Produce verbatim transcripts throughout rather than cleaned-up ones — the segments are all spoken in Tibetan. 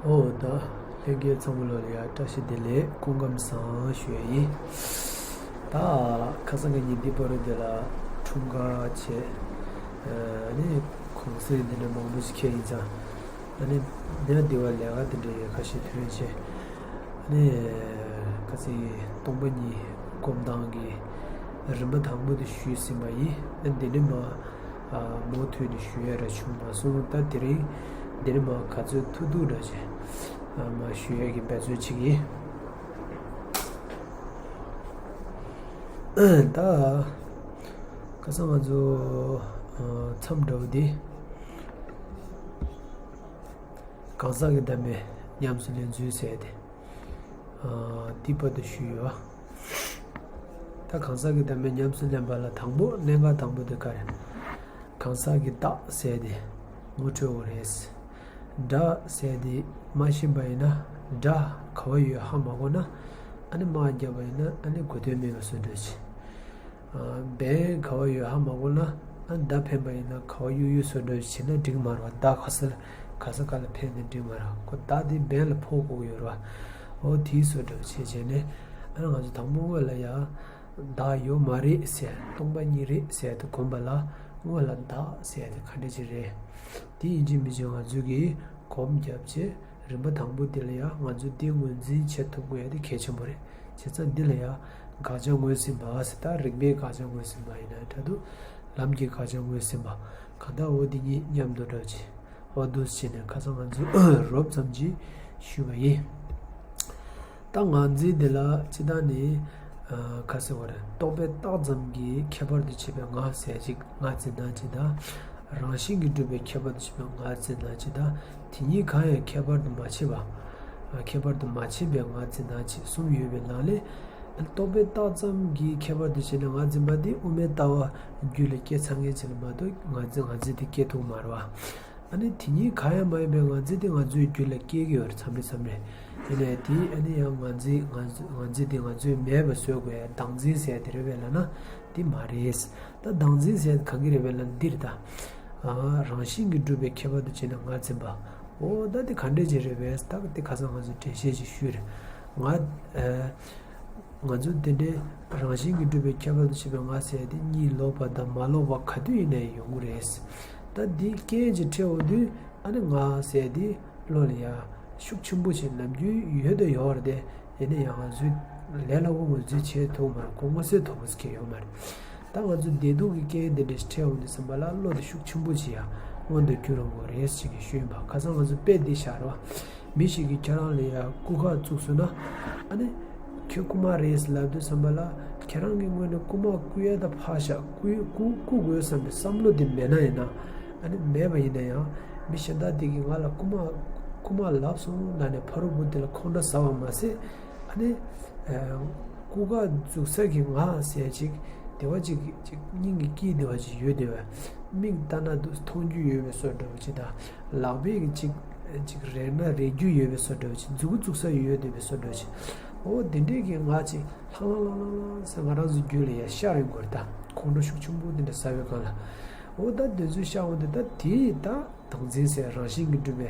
ཨོ་ད་ལྷན་རྒྱས་ཚང་མ་ལོ་ལ་ཡ་བཀྲ་ཤིས་བདེ་ལེགས། སྐུ་ཁམས་བཟང་ཞུ་ཡ་ཡིན། ད་ཁ་སང་གི་ཉིན་འདི་བར་དུ་དེ་ལ་འཁྲུངས་སྐར་བྱས། ཨ་ནི་གུང་སེང་འདི་འདྲ་མང་པོ་ཞིག་འཁེལ་ཡིན་ཙང་། ཨ་ནི་ཉིན་འདི་བར་ལས་ཀ་འདི་འདྲ་ཡོད་ཁ་ཤས་ཐོན་བྱས། ཨ་ནི་ཁ་སང་སྟོང་པ་ཉིད་སྒོམ་སྟངས་ཀྱི་རིམ་པ་དང་པོ་དེ་ཞུས་ཟིན་པ་ཡིན། ཨ་འདི་ནི་མ་མུ་མཐུད་ནས་ཞུ་ཡ་ར་བྱུང་མ་སོང་། ད་དེ་རིང་འདི་ནི་མ་ག་ཚོད་ཐུབ་ཐུབ་འདྲ་བྱས་མ་ཞུ་ཡ་གི་འབད་བརྩོན་བྱེད་ཀྱི་ཡིན། ད་ཁ་སང་ང་ཚོ་མཚམས་འདྲ་བོ་འདི་གང་ཟག་གི་བདག་མེད་ཉམས་སུ་ལེན་ཚུལ་ཟེར་ཏེ། ཨ་འདི་བར་དུ་ཞུས་ཡོད། ད་གང་ཟག་གི་བདག་མེད་ཉམས་སུ་ལེན་པ་ལ་དང་པོ་གནད་འགག་དང་པོ་དེ་ག་རེ། གང་ཟག་གི་བདག་ཟེར་དེ་ངོ་འཕྲོད་དགོས་རེད། སྒྲ་ཟེར་དེ་མ་ཤེས་པ་ཡིན་ན། སྒྲ་ག་བ་ཡོད་ཧ་མ་གོ་ན། ཨ་ནི་དམག་བརྒྱབ་པ་ཡིན་ན་ཨ་ནི་གོ་དོན་མེད་པ་བཟོ་འདྲ་ཅིག་ཨ་འབེན་ག་བ་ཡོད་ཧ་མ་གོ་ན། ཨ་མདའ་འཕེན་པ་ཡིན་ན་ག་བ་གཡུག་གཡུག་བཟོ་འདྲ་བྱས་ན་འགྲིག་མ་རེད་བ། མདའ་ག་ས་ལ་ག་ས་ག་ལ་འཕེན་ན་འགྲིག་མ་རེད་བ། ཁོ་མདའ་དེ་འབེན་ལ་ཕོག་དགོས་ཀྱི་ཡོད་རེད་བ། འོ་དེའི་བཟོ་འདྲ་བྱས་བྱས་ནས། ཨ་ང་ཚོ་དང་པོ་སྔོན་ལ་ཡ་བདག་ཡོད་མ་རེད་ཟེར། སྟོང་པ་ཉིད་རེད་ཟེར་དུ་གོམས་པ་ལ་སྔོན་ལ་བདག་ཟེར་དེ་ག་འདྲ་ཅིག་རེད། དེ་ཡིན་གཅིག་མིན་གཅིག་ང་ཚོས་ཀྱིས་གོམས་བརྒྱབ་བྱས། རིམ་པ་དང་པོ་འདི་ལ་ཡང་ང་ཚོས་འདི་ངོས་འཛིན་བྱེད་ཐུབ་དགོས་ཡ་དེ་གལ་ཆེན་པོ་རེད། བྱས་ཙང་འདི་ལ་ཡང་དགག་བྱ་ངོས་ཟིན་པ་ཟེར། ད་རིགས་པའི་དགག་བྱ་ངོས་ཟིན་པ་ཡིན་ན་འདྲ་འདུག་ལམ་གྱི་དགག་བྱ་ངོས་ཟིན་པ། གང་ལྟར་འོ་འདི་གཉིས་མཉམ་དུ་འགྲོ་ཅིག་འོ་འདུག་སེ་བྱས་ནས་ཁ་སང་ང་ཚོས་རོབ་ཙམ་ཅིག་ཞུས་པ་ཡིན། ད་ངར་འཛིན་འདི་ལ་སྤྱིར་བཏང་ནི། ཨ་ག་ཟེར་བ་རེད། རྟོག་པས་བཏགས་ཙམ་གྱི་ཁྱད་པར་དུ་བྱས་པའི་ངར་ཟེར་ཅིག་ངར་འཛིན་སྟངས་ཅིག་དང་། རང་བཞིན་གྱིས་གྲུབ་པའི་ཁྱད་པར་དུ་བྱས་པའི་ངར་འཛིན་སྟངས་ཅིག་དང་། དེ་གཉིས་གང་ཡང་ཁྱད་པར་དུ་མ་ཕྱེ་བ། ཨ་ཁྱད་པར་དུ་མ་ཕྱེ་བའི་ངར་འཛིན་སྟངས་ཅིག་གསུམ་ཡོད་པའི་ནང་ལས། རྟོག་པས་བཏགས་ཙམ་གྱི་ཁྱད་པར་དུ་བྱས་ནས་ངར་འཛིན་པ་དེ་དབུ་མའི་ལྟ་བ་རྒྱུད་ལ་སྐྱེ་ཚར་མཁན་ཅིག་ལ་མ་གཏོགས་ངར་འཛིན་ངར་འཛིན་དེ་སྐྱེ་ཐུབ་མ་རེད་བ། ཨ་ནི་དེ་གཉིས་གང་ཡང་མ་ཡིན་པའི་ངར་འཛིན་དེ་ང་ཚོའི་རྒྱུད་ལ་སྐྱེ་གི་ཡོད་རེད། མཚམས་རེ་མཚམས་རེ། དེ་ནས་དེ་ཨ་ནི་ཡང་ངར་འཛིན་ངར་འཛིན་ངར་འཛིན་དེ་ང་ཚོས་མེད་པ་བཟོ་དགོས་ཡ་བདག་འཛིན་ཟེར་དེ་རེད་པས་ལབ་ན་དེ་མ་རེད། ད་བདག་འཛིན་ཟེར་གང་གི་རེད་པས་ལབ་ན་འདི་རེད་ད། ཨ་རང་བཞིན་གྱིས་གྲུབ་པའི་ཁྱད་པར་དུ་བྱས་ནས་ངར་འཛིན་པ། འོ་ད་དེ་ག་འདྲས་ཅིག་རེད་པས། ད་དེ་ཁ་སང་ང་ཚོས་འགྲེལ་བཤད་ཅིག་ཞུས་རེད། ང་ཨ། ང་ཚོ་དེ་འདྲའི་རང་བཞིན་གྱིས་གྲུབ་པའི་ཁྱད་པར་དུ་བྱས་པའི་ངར་ཟེར་དེ་གཉིད་ལོག་པ་དང་མ་ལོག་པ་ག་དུས་ཡིན་ནའི་ཡོང་གི་རེད། ད་འདི་རྐྱེན་གྱིས་འཕྲད་འོང་དུས་ཨ་ནི་ངར་ཟེར་དེ་བློ་ལ་ཡ་ཤུགས་ཆེན་པོ་ཞིག་ནམ་རྒྱུན་ཡོད་དུ་ཡོད་རེད་དེ། ཡིན་ན་ཡང་ང་ཚོས་ལས་སླ་པོ་ངོས་འཛིན་བྱེད་ཐུབ་མ་རེད། ཁོ་མངོན་གསལ་དོད་པོ་ཟེར་མཁན་ཡོད་མ་རེད། ད་ང་ཚོ་བདེ་སྡུག་གི་རྐྱེན་དེ་འདྲ་ཞིག་འཕྲད་འོང་དུས་ཙམ་པ་ལ་བློ་དེ་ཤུགས་ཆེན་པོ་ཅིག་ཡ་མངོན་དུ་འགྱུར་འོང་གི་རེད་ཅེས་ཀྱི་ཞུས་ཡིན་པ། ཁ་སང་ང་ཚོ་དཔེ་འདི་བཞག་རོགས། མི་ཞིག་གིས་ཁྱེད་རང་ལ་ཡ་རྐུ་ཁག་བཙུགས་སོང་ན། ཨ་ནི་ཁྱོད་རྐུ་མ་རེད་ལབ་དུས་ཙམ་པ་ལ་ཁྱེད་རང་གི་ངོས་ནས་རྐུ་མ་རྐུ་ཡ་ད་ཕར་བཞག་རྐུ་རྐུ་རྐུ་དགོས་བསམ་པའི་བསམ་བློ་དེ་མེད་ན་ཡིན་ན། ཨ་ནི་མེད་པ་ཡིན་ན་ཡང་མི་གཞན་དག་དེ་གིས་ང་ལ་རྐུ་མ་རྐུ་མ་ལབ་སོང་ལབ་ནས་ཕ་རོལ་པོ་དེ་ལ་ཁོང་ཁྲོ་ཟ་བ་མ་ཟད། ཨ་ནི། ཨ་རྐུ་ཁག་འཛུགས་ས་གི་ངར་ཟེར་ཅིག་དེ་བ་ཅིག་ཅིག་སྙིང་གི་དཀྱིལ་དེ་བ་ཅིག་ཡོད་དེ་བས། མིག་ལྟ་ན་འདུག་མཐོང་རྒྱུ་ཡོད་པའི་བཟོ་འདྲ་བོ་ཅིག་དང་། ལག་པས་ཀྱི་ཅིག་ཅིག་རེག་ན་རེག་རྒྱུ་ཡོད་པའི་བཟོ་འདྲ་བོ་ཅིག་མཛུ་གུ་བཙུགས་ས་ཡོད་དེ་བའི་བཟོ་འདྲ་བོ་ཅིག་འོ་དེ་འདྲས་ཀྱི་ངར་ཅིག་ལྷང་ལྷང་ལྷང་ལྷང་ཟེར་ང་རང་ཚོའི་རྒྱུད་ལ་ཡ་ཤར་ཡོང་གི་རེད་ད། ཁོང་ཁྲོ་ཤུགས་ཆེན་པོ་དེ་འདྲ་ཟ་བའི་སྒང་ལ། འོ་ད་དེ་ཚོའི་ཤར་འོང་དེ་ད་དེ་ད། བདག་འཛིན་ཟེར་རང་བཞིན་གྱིས་གྲུབ་པའི་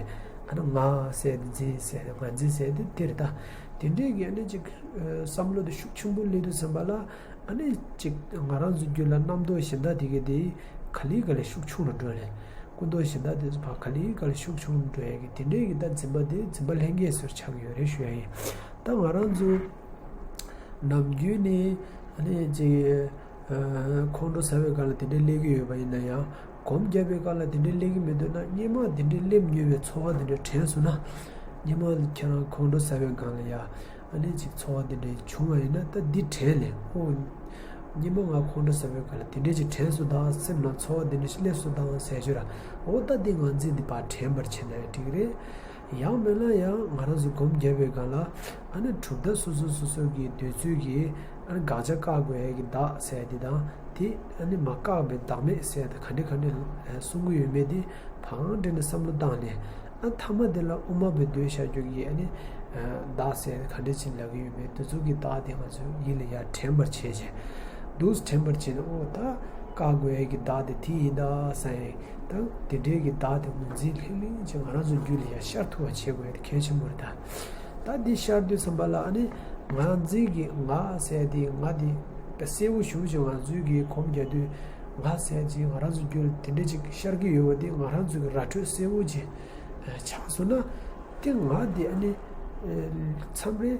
ཨ་ནི་ངར་ཟེར་དེ་འཛིན་ཟེར་ངར་འཛིན་ཟེར་དེ་དེ་རེད་ད། དེ་འདྲའི་གི་ཨ་ནི་ཅིག་བསམ་བློ་དེ་ཤུགས་ཆེན་པོ་སླེབས་དུས་ཙམ་པ་ལ་ཨ་ནི་ཅིག་ང་རང་ཚོའི་རྒྱུད་ལ་རྣམ་རྟོག་གཞན་དག་དེ་གི་དེ་ག་ལེ་ག་ལེ་ཤུགས་ཆུང་རུ་འགྲོ་ནས། ཀུན་རྟོག་གཞན་དག་དེ་ཚོ་ཕར་ག་ལེ་ག་ལེ་ཤུགས་ཆུང་རུ་འགྲོ་ཡ་གི་དེ་འདྲའི་གི་ད་འཛིན་པ་དེ་འཛིན་པ་ལྷན་སྐྱེས་སུ་ཆགས་ཀྱི་ཡོད་རེད་ཞུ་ཡ་ཡིན། ད་ང་རང་ཚོ་ནམ་རྒྱུན་ནས་ཨ་ནི་ཅིག་ཁོང་ཁྲོ་ཟ་བའི་སྒང་ལ་དེ་འདྲའི་སླེབས་ཀྱི་ཡོད་པ་ཡིན་ན་ཡང་། སྒོམ་བརྒྱབ་པའི་སྐབས་ལ་དེ་འདྲའི་སླེབས་ཀྱི་མི་འདུག་ན། སྔོན་མ་དེ་འདྲའི་སླེབས་མྱོང་བའི་ཚོར་བ་དེ་འདྲ་དྲན་སོང་ན། སྔོན་མ་ཁྱེད་རང་ཁོང་ཁྲོ་ཟ་བའི་སྒང་ལ་ཡ་ཨ་ནི་ཅིག་ཚོར་བ་དེ་འདྲ་བྱུང་བ་ཡིན་ན། ད་འདི་དྲན་ལས། ཨོ། སྔོན་མ་ང་ཁོང་ཁྲོ་ཟ་བའི་སྒང་ལ་དེ་འདྲ་ཅིག་དྲན་སོང་དང་། སེམས་ནང་ཚོར་བ་དེ་འདྲ་ཞིག་སླེབས་སོང་དང་ཟེར་ཞོར། ཨོ་ད་འདི་ངར་འཛིན་འདི་ཕར་དྲན་པར་བྱས་ན་ཡང་འགྲིག་གི་རེད། ཡང་མིན་ན་ཡང་ང་རང་ཚོ་སྒོམ་བརྒྱབ་པའི་སྒང་ལ་ཨ་ནི་གྲུབ་མཐའ་སོ་སོ་སོ་སོ་གི་འདོད་ཚུལ་གྱི་ཨ་ནི་དགག་བྱ་བཀག་དགོས་ཡ་གི་བདག་ཟེར་དེ་དང་། དེ་ཨ་ནི་མ་བཀག་པའི་བདག་མེད་ཟེར་དེ་ག་འདྲ་ག་འདྲ་གསུང་གི་ཡོད་མེད་དེ་ཕར་འདྲེན་ནས་བསམ་བློ་བཏང་ནས། ཨ་མཐའ་མ་དེ་ལ་དབུ་མ་པའི་མདོས་བཞག་རྒྱུ་གི་ཨ་ནི་བདག་ཟེར་ག་འདྲ་ཅིག་ལབ་ཀྱི་ཡོད་མེད་དེ་ཚོ་གི་བདག་དེ་ང་ཚོ་ཡིད་ལ་ཡར་དྲན་པར་བྱས་བྱས། འདུག་དྲན་པར་བྱས་ནས། ཨོ་ད་ བཀག་དགོས་ཡས་ཀྱི་བདག་དེ་དེ་ཡིན་ད་ཟེར་ཡས། ད་དེ་འདྲའི་གི་བདག་དེ་ངོས་འཛིན་ལྷིང་ལྷིང་བྱས་ང་རང་ཚོ་རྒྱུད་ལ་ཡར་ཤར་ཐུབ་པ་བྱེད་དགོས་ཡས་དེ་གལ་ཆེན་པོ་རེད་ད། ད་འདི་ཤར་དུས་ཙམ་པ་ལ་ཨ་ནི་ང་རང་ཚོའི་གི་ང་ཟེར་དེ་ང་དེ་གསལ་བོ་ཞེ་པོ་ཅིག་ང་ཚོའི་གི་གོམས་རྒྱག་དུས་ང་ཟེར་ཅིག་ང་རང་ཚོ་རྒྱུད་ལ་དེ་འདྲ་ཅིག་ཤར་གྱི་ཡོད་པ་དེ་ང་རང་ཚོ་གི་ར་སྤྲོད་གསལ་བོ་ཅིག་ཆགས་སོང་ན། དེ་ང་དེ་ཨ་ནི་མཚམས་རེ་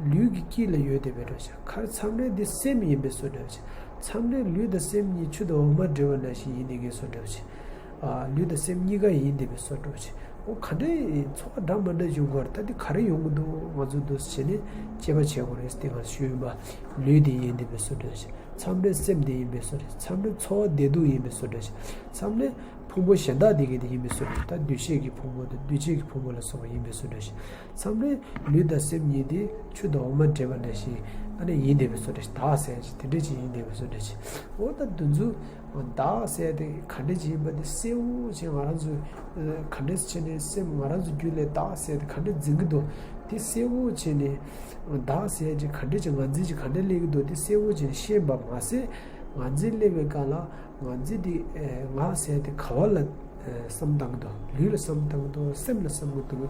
ལུས་ཀྱི་དཀྱིལ་ལ་ཡོད་བསྡད་པའི་འདྲ་ཅིག་ཁར་མཚམས་རེ་དེ་སེམས་ཡིན་པའི་བཟོ་འདྲ་ཅིག་མཚམས་རེ་ལུས་དང་སེམས་གཉིས་ཆུ་དང་འོ་མ་འདྲེས་པ་ནང་བཞིན་ཡིན་བསྡད་མཁན་བཟོ་འདྲ་ཅིག་ཨ། ལུས་དང་སེམས་གཉིས་ཀ་ཡིན་བསྡད་པའི་བཟོ་འདྲ་ཅིག་འོ་ག་འདྲའི་ཚོར་བ་འདྲ་མི་འདྲ་ཡོང་གི་རེད། ད་དེ་ག་རེ་ཡོང་གི་འདུག་ང་ཚོ་འདུག་བྱས་ནས་དཔྱད་པ་བྱེད་དགོས་རེད། དེ་ང་ཞུས་ཡིན་པ། ལུས་དེ་ཡིན་བསྡད་པའི་བཟོ་འདྲ་ཅིག་མཚམས་རེ་སེམས་དེ་ཡིན་པའི་བཟོ་འདྲ་ཅིག་མཚམས་རེ་ཚོར་བ་བདེ་སྡུག་ཡིན་པའི་བཟོ་འདྲ་ཅིག་མཚམས་རེ་ཕུང་པོ་གཞན་དག་དེ་གི་དེ་ཡིན་པའི་བཟོ་འདྲ་ཅིག་ད་འདུ་ཤེས་ཀྱི་ཕུང་པོ་དང་འདུ་བྱེད་ཀྱི་ཕུང་པོ་ལ་སོགས་པ་ཡིན་པའི་བཟོ་འདྲ་ཅིག་མཚམས་རེ་ལུས་དང་སེམས་གཉིས་དེ་ཆུ་དང་འོ་མ་འདྲེས་པ་འདྲ་ཞིག་ཨ་ནི་ཡིན་བསྡད་པའི་བཟོ་འདྲ་ཞིག་བདག་ཟེར་ཅིག་དེ་འདྲ་ཅིག་ཡིན་བསྡད་པའི་བཟོ་འདྲ་ཞིག་འོ་ད་འདི་ཚོ་བདག་ཟེར་དེ་ག་འདྲ་ཅིག་ཡིན་པ་དེ་གསལ་བོ་ཅིག་ང་རང་ཚོ་ག་འདྲ་བྱས་ནས་སེམས་ང་རང་ཚོ་རྒྱུད་ལ་བདག་ཟེར་དེ་ག་འདྲ་འཛིན་གྱི་འདུག་དེ་གསལ་བོ་བྱས་ནས་བདག་ཟེར་ཅིག་ག་འདྲ་ཅིག་ངར་འཛིན་ཅིག་ག་འདྲ་སླེབས་ཀྱི་འདུག་དེ་གསལ་བོ་བྱས་ནས་ཤེས་པ་མ་ཟད། ངར་འཛིན་སླེབས་པའི་སྐབས་ལ་ངར་འཛིན་དེ་ངར་ཟེར་དེ་ག་བ་ལ་བསམ་བཏང་གི་འདུག་ལུས་ལ་བསམ་བཏང་གི་འདུག་སེམས་ལ་བསམ་གི་འདུག་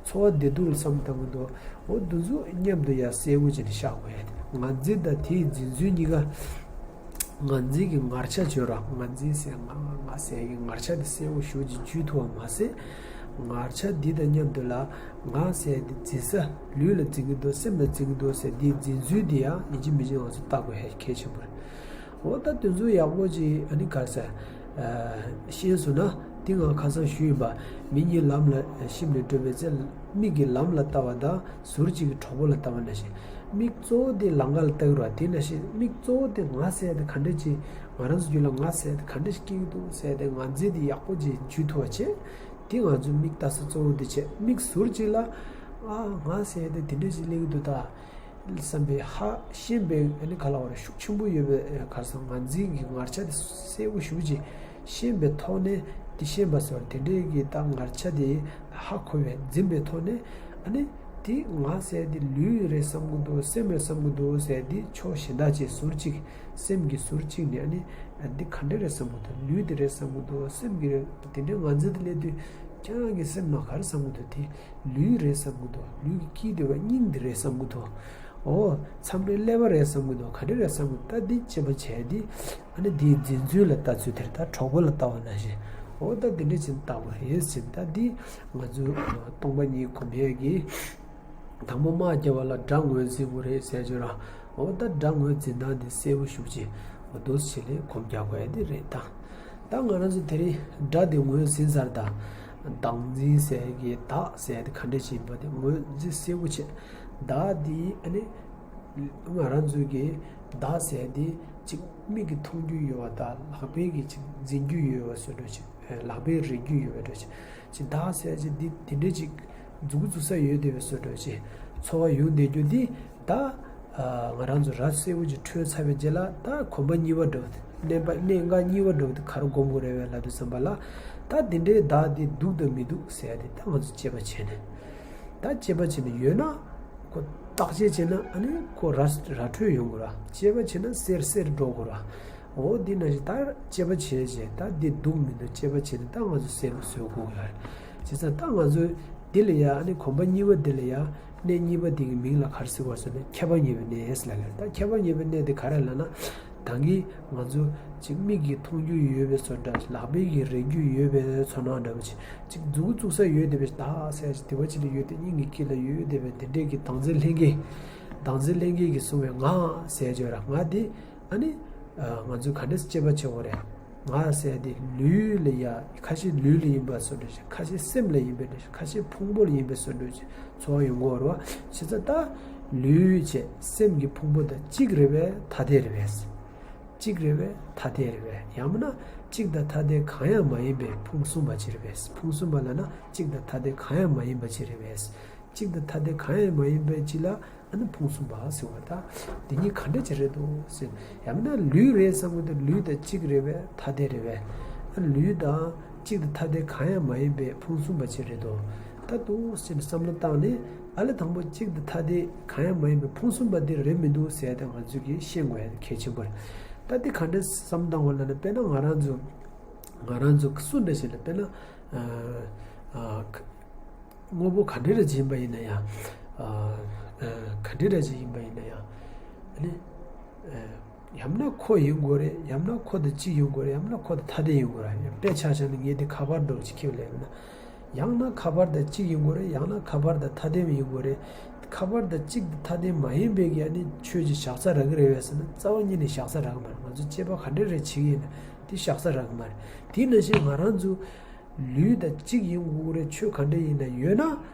ཚོར་བ་བདེ་སྡུག་ལ་བསམ་བཏང་གི་འདུག་འོ་འདི་ཚོ་མཉམ་དུ་ཡར་གསལ་བོ་བྱས་ནས་བཞག་དགོས་ཡ་དེ། ངར་འཛིན་དང་དེའི་འཛིན་ཚུལ་གཉིས་ཀ་ངར་འཛིན་གྱི་ངར་ཆ་བརྗོད་ར། ངར་འཛིན་ཟེར་ང་ང་ཟེར་གྱི་ངར་ཆ་དེ་གསལ་བོ་ཞེ་པོ་ཅིག་བརྗོད་ཐུབ་པ་མ་ཟད། ངར་ཆ་འདི་དང་མཉམ་དུ་ལ་ང་ཟེར་དེ་འཛིན་ས་ལུས་ལ་འཛིན་གྱི་འདུག་སེམས་ལ་འཛིན་གྱི་འདུག་ཟེར་དེའི་འཛིན་ཚུལ་དེ་ཡང་ཡིན་གཅིག་མིན་གཅིག་ང་ཚོ་བལྟ་དགོས་ཡ་གལ་ཆེན་པོ་རེད། འོ་ད་དེ་ཚོ་ཡག་པོ་ཅིག་ཨ་ནི་ག་ས་ཤེས་སོང་ན། དེ་ང་ཁ་སང་ཞུས་ཡིན་པ། མིག་གཉིས་ལམ་ལ་ཤིབ་ནས་འགྲོ་བའི་ཚེ། མིག་གིས་ལམ་ལ་ལྟ་བ་དང་ཟུར་གཅིག་གིས་གྲོགས་པོ་ལ་ལྟ་བ་ནང་བཞིན། མིག་གཙོ་བོ་དེ་ལམ་ཁ་ལ་ལྟ་གི་རེད་བ། དེ་ནང་བཞིན་མིག་གཙོ་བོ་དེ་ང་ཟེར་དེ་ག་འདྲ་ཅིག་ང་རང་ཚོ་རྒྱུད་ལ་ང་ཟེར་དེ་ག་འདྲ་ཞིག་སྐྱེ་གི་འདུག་ཟེར་དེ་ངར་འཛིན་དེ་ཡག་པོ་ཅིག་འཇུ་ཐུབ་པ་བྱེད། དེ་ང་ཚོའི་མིག་ལྟ་ས་གཙོ་བོ་དེ་བྱེད། མིག་ཟུར་གཅིག་ལ་ཨ་ང་ཟེར་དེ་དེ་འདྲ་ཞིག་སླེབས་ཀྱི་འདུག་ད། བསམ་པའི་ཧ་ཤེས་པའི་ཨ་ནི་ག་ལ་བར་ཤུགས་ཆེན་པོ་ཡོད་པའི་ཁར་སང་ངར་འཛིན་གྱི་ངར་ཆ་དེ་གསལ་པོ་ཞེ་པོ་ཅིག་ཤེས་པའི་ཐོག་ནས་དེ་ཤེས་པ་སོགས་དེ་འདྲའི་གི་ད་ངར་ཆ་དེ་ཧ་གོ་བའི་འཛིན་པའི་ཐོག་ནས་ཨ་ནི་དེ་ང་ཟེར་དེ་ལུས་རེད་བསམ་གི་འདུག་སེམས་རེད་བསམ་གི་འདུག་ཟེར་དེ་ཕྱོགས་གཞན་དག་ཅིག་ཟུར་གཅིག་སེམས་ཀྱི་ཟུར་གཅིག་ནས་ཨ་ནི་འདི་ག་འདྲ་རེད་བསམ་གི་འདུག་ལུས་དེ་རེད་བསམ་གི་འདུག་སེམས་ཀྱི་རེད། དེ་འདྲའི་ངར་འཛིན་དེ་སླེབས་དུས་ཁྱེད་རང་གི་སེམས་ནང་ག་རེ་བསམ་གི་འདུག་དེ། ལུས་རེད་བསམ་གི་འདུག་ལུས་ཀྱི་དཀྱིལ་དེ་བ་སྙིང་འདི་རེད་བསམ་གི་འདུག་འོ། མཚམས་རེ་ཀླད་པ་རེད་བསམ་གི་འདུག་ག་འདྲ་རེད་བསམ་གི་འདུག་ད་འདི་དཔྱད་པ་བྱས་ཏེ། ཨ་ནི་འདིའི་འཛིན་ཚུལ་ལ་ལྟ་ཚུལ་དེར་ད་གྲོགས་པོ་ལ་ལྟ་བ་ནང་བཞིན། འོ་ད་འདི་འདྲ་བྱས་ནས་ལྟ་དགོས་རེད་ཟེར། ད་འདི་ང་ཚོའི་སྟོང་པ་ཉིད་གོམས་ཡས་ཀྱི་དང་པོ་དམག་རྒྱབ་པ་ལ་དགྲ་ངོས་འཛིན་དགོས་རེད་ཟེར་བརྗོད་ར། འོ་ད་དགྲ་ངོས་འཛིན་སྟངས་འདི་གསལ་པོ་ཞེ་པོ་ཅིག་འོ་འདུག་སེ་བྱས་ནས་གོམས་རྒྱག་དགོས་ཡ་འདི་རེད་ད། ད་ང་རང་ཚོ་དེ་རིང་དགྲ་དེ་ངོས་ཟིན་ཚར་དང་། བདག་འཛིན་ཟེར་གྱི་བདག་ཟེར་དེ་ག་འདྲ་ཅིག་ཡིན་པ་དེ་ངོས་འཛིན་གསལ་པོ་བྱས། བདག་དེ་ཨ་ནི་ང་རང་ཚོ་གི་བདག་ཟེར་དེ་ཅིག་མིག་གིས་མཐོང་རྒྱུ་ཡོད་པ་དང་ལག་པས་ཀྱིས་ཅིག་འཛིན་རྒྱུ་ཡོད་པ་བཟོ་འདྲ་ཅིག་ལག་པས་རེག་རྒྱུ་ཡོད་པ་འདྲ་ཅིག་ཅིག་བདག་ཟེར་ཅིག་འདི་དེ་འདྲ་ཅིག་མཛུབ་གུ་བཙུགས་ས་ཡོད་བསྡད་པའི་བཟོ་འདྲ་ཅིག་ཚོར་བ་ཡོང་བསྡད་རྒྱུ་འདི་ད། ང་རང་ཚོ་ར་གསལ་པོ་ཅིག་འཕྲོད་ཚར་བའི་རྗེས་ལ་ད་གོམ་པ་གཉིས་པ་འགྲོ། གནས་པ་གནས་འགག་གཉིས་པ་འགྲོ་དེ་ག་རེ་སྒོམ་དགོས་རེད་བས་ལབ་དུས་ཙམ་པ་ལ། ད་འདི་འདྲའི་བདག་འདི་འདུག་དང་མི་འདུག་ཟེར་ཡ་དེ་ད་ང་ཚོ་དཔྱད་པ་བྱས་ནས། ད་དཔྱད་པ་བྱས་ནས་ཡོད་ན། ཁོ་བརྟག་དཔྱད་བྱས་ན་ཨ་ནི་ཁོ་ར་ར་འཕྲོད་ཡོང་དགོས་ར། དཔྱད་པ་བྱས་ན་གསལ་གསལ་འགྲོ་དགོས་ར། འོ་འདི་ནང་བཞིན་ད་དཔྱད་པ་བྱས་བྱས་ད་འདི་འདུག་མི་འདུག་དཔྱད་པ་བྱས་ནས་ད་ང་ཚོ་གསལ་པོ་བཟོ་དགོས་ཡོད་རེད། བྱས་ཙང་ད་ང་ཚོས་འདི་ལ་ཡ་ཨ་ནི་གོམ་པ་གཉིས་པ་འདི་ལ་ཡ། གནས་གཉིས་པ་དེ་གི་མིང་ལ་ག་རེ་ཟེར་བ་ཟེར་ན་ཁྱབ་པ་ཉེ་བའི་གནས་ལབ་ཡོད། ད་ཁྱབ་པ་ཉེ་བའི་གནས་དེ་ག་རེ་ལབ་ན། ད་གིན་ང་ཚོ་ཅིག་མིག་གིས་མཐོང་རྒྱུ་ཡོད་པའི་བཟོ་འདྲ། ལག་པས་ཀྱིས་རེག་རྒྱུ་ཡོད་པའི་ཚོར་སྣང་འདྲ་པོ་ཅིག་ཅིག་མཛུབ་གུ་བཙུགས་ས་ཡོད་བསྡད་པའི་བདག་ཟེར་ཅིག་དེ་བ་ཅིག་ལ་ཡོད་དེ་སྙིང་གི་དཀྱིལ་ལ་ཡོད་བསྡད་པའི་དེ་འདྲས་ཀྱི་བདག་འཛིན་ལྷན་སྐྱེས། བདག་འཛིན་ལྷན་སྐྱེས་ཀྱིས་གསུངས་པའི་ང་ཟེར་བརྗོད་ར། ང་དེ་ཨ་ནི་ང་ཚོས་ག་འདྲས་དཔྱད་པ་བྱེད་དགོས་རེད། ང་ཟེར་དེ་ལུས་ལ་ཡ། ཁ་ཤས་ལུས་ལ་ཡིན་པ་བཟོ་འདྲ་ཞིག་ཁ་ཤས་སེམས་ལ་ཡིན་པའི་འདྲ་ཞིག་ཁ་ཤས་ཕུང་པོ་ལ་ཡིན་པའི་བཟོ་འདྲ་ཞིག་ཚོར་བ་ཡོང་གི་ཡོད་རེད་བ། བྱས་ཙང་ད་ལུས་བྱས་སེམས་ཀྱི་ཕུང་པོ་དང་གཅིག་རེད་པས་ཐ་དད་རེད་པས། གཅིག་རེད་པས་ཐ་དད་རེད་པས། ཡང་མིན་ན་གཅིག་དང་ཐ་དད་གང་ཡང་མ་ཡིན་པའི་ཕུང་གསུམ་པ་ཅིག་རེད་པས། ཕུང་གསུམ་པ་ལབ་ན་གཅིག་དང་ཐ་དད་གང་ཡང་མ་ཡིན་པ་ཅིག་རེད་པས། གཅིག་དང་ཐ་དད་གང་ཡང་མ་ཡིན་པའི་གཅིག་ལ་ཨ་ནི་ཕུང་གསུམ་པ་ཟེར་བ་དང་། དེ་གཉིས་ག་འདྲ་ཅིག་རེད་འདུག་ཟེར། ཡང་མིན་ན་ལུས་རེད་བསམ་གི་འདུག་ལུས་དང་གཅིག་རེད་པས་ཐ་དད་རེད་པས། ཨ་ལུས་དང་གཅིག་དང་ཐ་དད་གང་ཡང་མ་ཡིན་པའི་ཕུང་གསུམ་པ་ཅིག་རེད་འདུག་ད་འདུག་ཟེར་ནས་བསམ་བློ་བཏང་ནས་ཨ་ལས་དང་པོ་གཅིག་དང་ཐ་དད་གང་ཡང་མ་ཡིན་པའི་ཕུང་གསུམ་པ་འདི་རེད་མི་འདུག་ཟེར་ཏེ་ང་ཚོས་ཀྱིས་ཤེས་དགོས་ཡ་གལ་ཆེན་པོ་རེད། ད་འདི་ག་འདྲ་བསམ་བཏང་བ་ལ་ནི། དཔེར་ན་ང་རང་ཚོ་ང་རང་ཚོ་སུ་འདྲ་ཞིག་ལ། དཔེར་ན་ཨ་ཨ་དངོས་པོ་ག་འདྲ་རེ་ཡིན་པ་ཡིན་ན་ཡང་། ཨ་ཨ་ག་འདྲ་རེ་ཡིན་པ་ཡིན་ན་ཡང་། ཨ་ནི་ཨ་ཡང་ན་ཁོ་ཡིན་དགོས་རེད། ཡང་ན་ཁོ་དང་གཅིག་ཡིན་དགོས་རེད། ཡང་ན་ཁོ་དང་ཐ་དད་ཡིན་དགོས་རེད། དཔེ་ཆ་བཞག་ན་ངས་འདི་ཁ་པར་འདྲ་བོ་ཅིག་ཁྱེར་ལབ་ན། ཡང་ན་ཁ་པར་དང་གཅིག་ཡིན་དགོས་རེད། ཡང་ན་ཁ་པར་དང་ཐ་དད་ཡིན་དགོས་རེད། ཁ་པར་དང་གཅིག་དང་ཐ་དད་མ་ཡིན་པའི་གི་ཨ་ནི་ཆོས་ཅིག་བཞག་ས་རག་གི་རེད་པས་ཟེར་ན། རྩ་བ་ཉིད་ནས་བཞག་ས་རག་གི་མ་རེད། ང་ཚོ་དཔྱད་པ་ག་འདྲ་རེ་བྱེད་ཀྱི་ཡིན་ན་དེ་བཞག་ས་རག་གི་མ་རེད། དེ་ནང་བཞིན་ང་རང་ཚོ་ལུས་དང་གཅིག་ཡིན་དགོས་རེད། ཆོས་ག་འདྲ་ཡིན་ན། ཡོད་ན་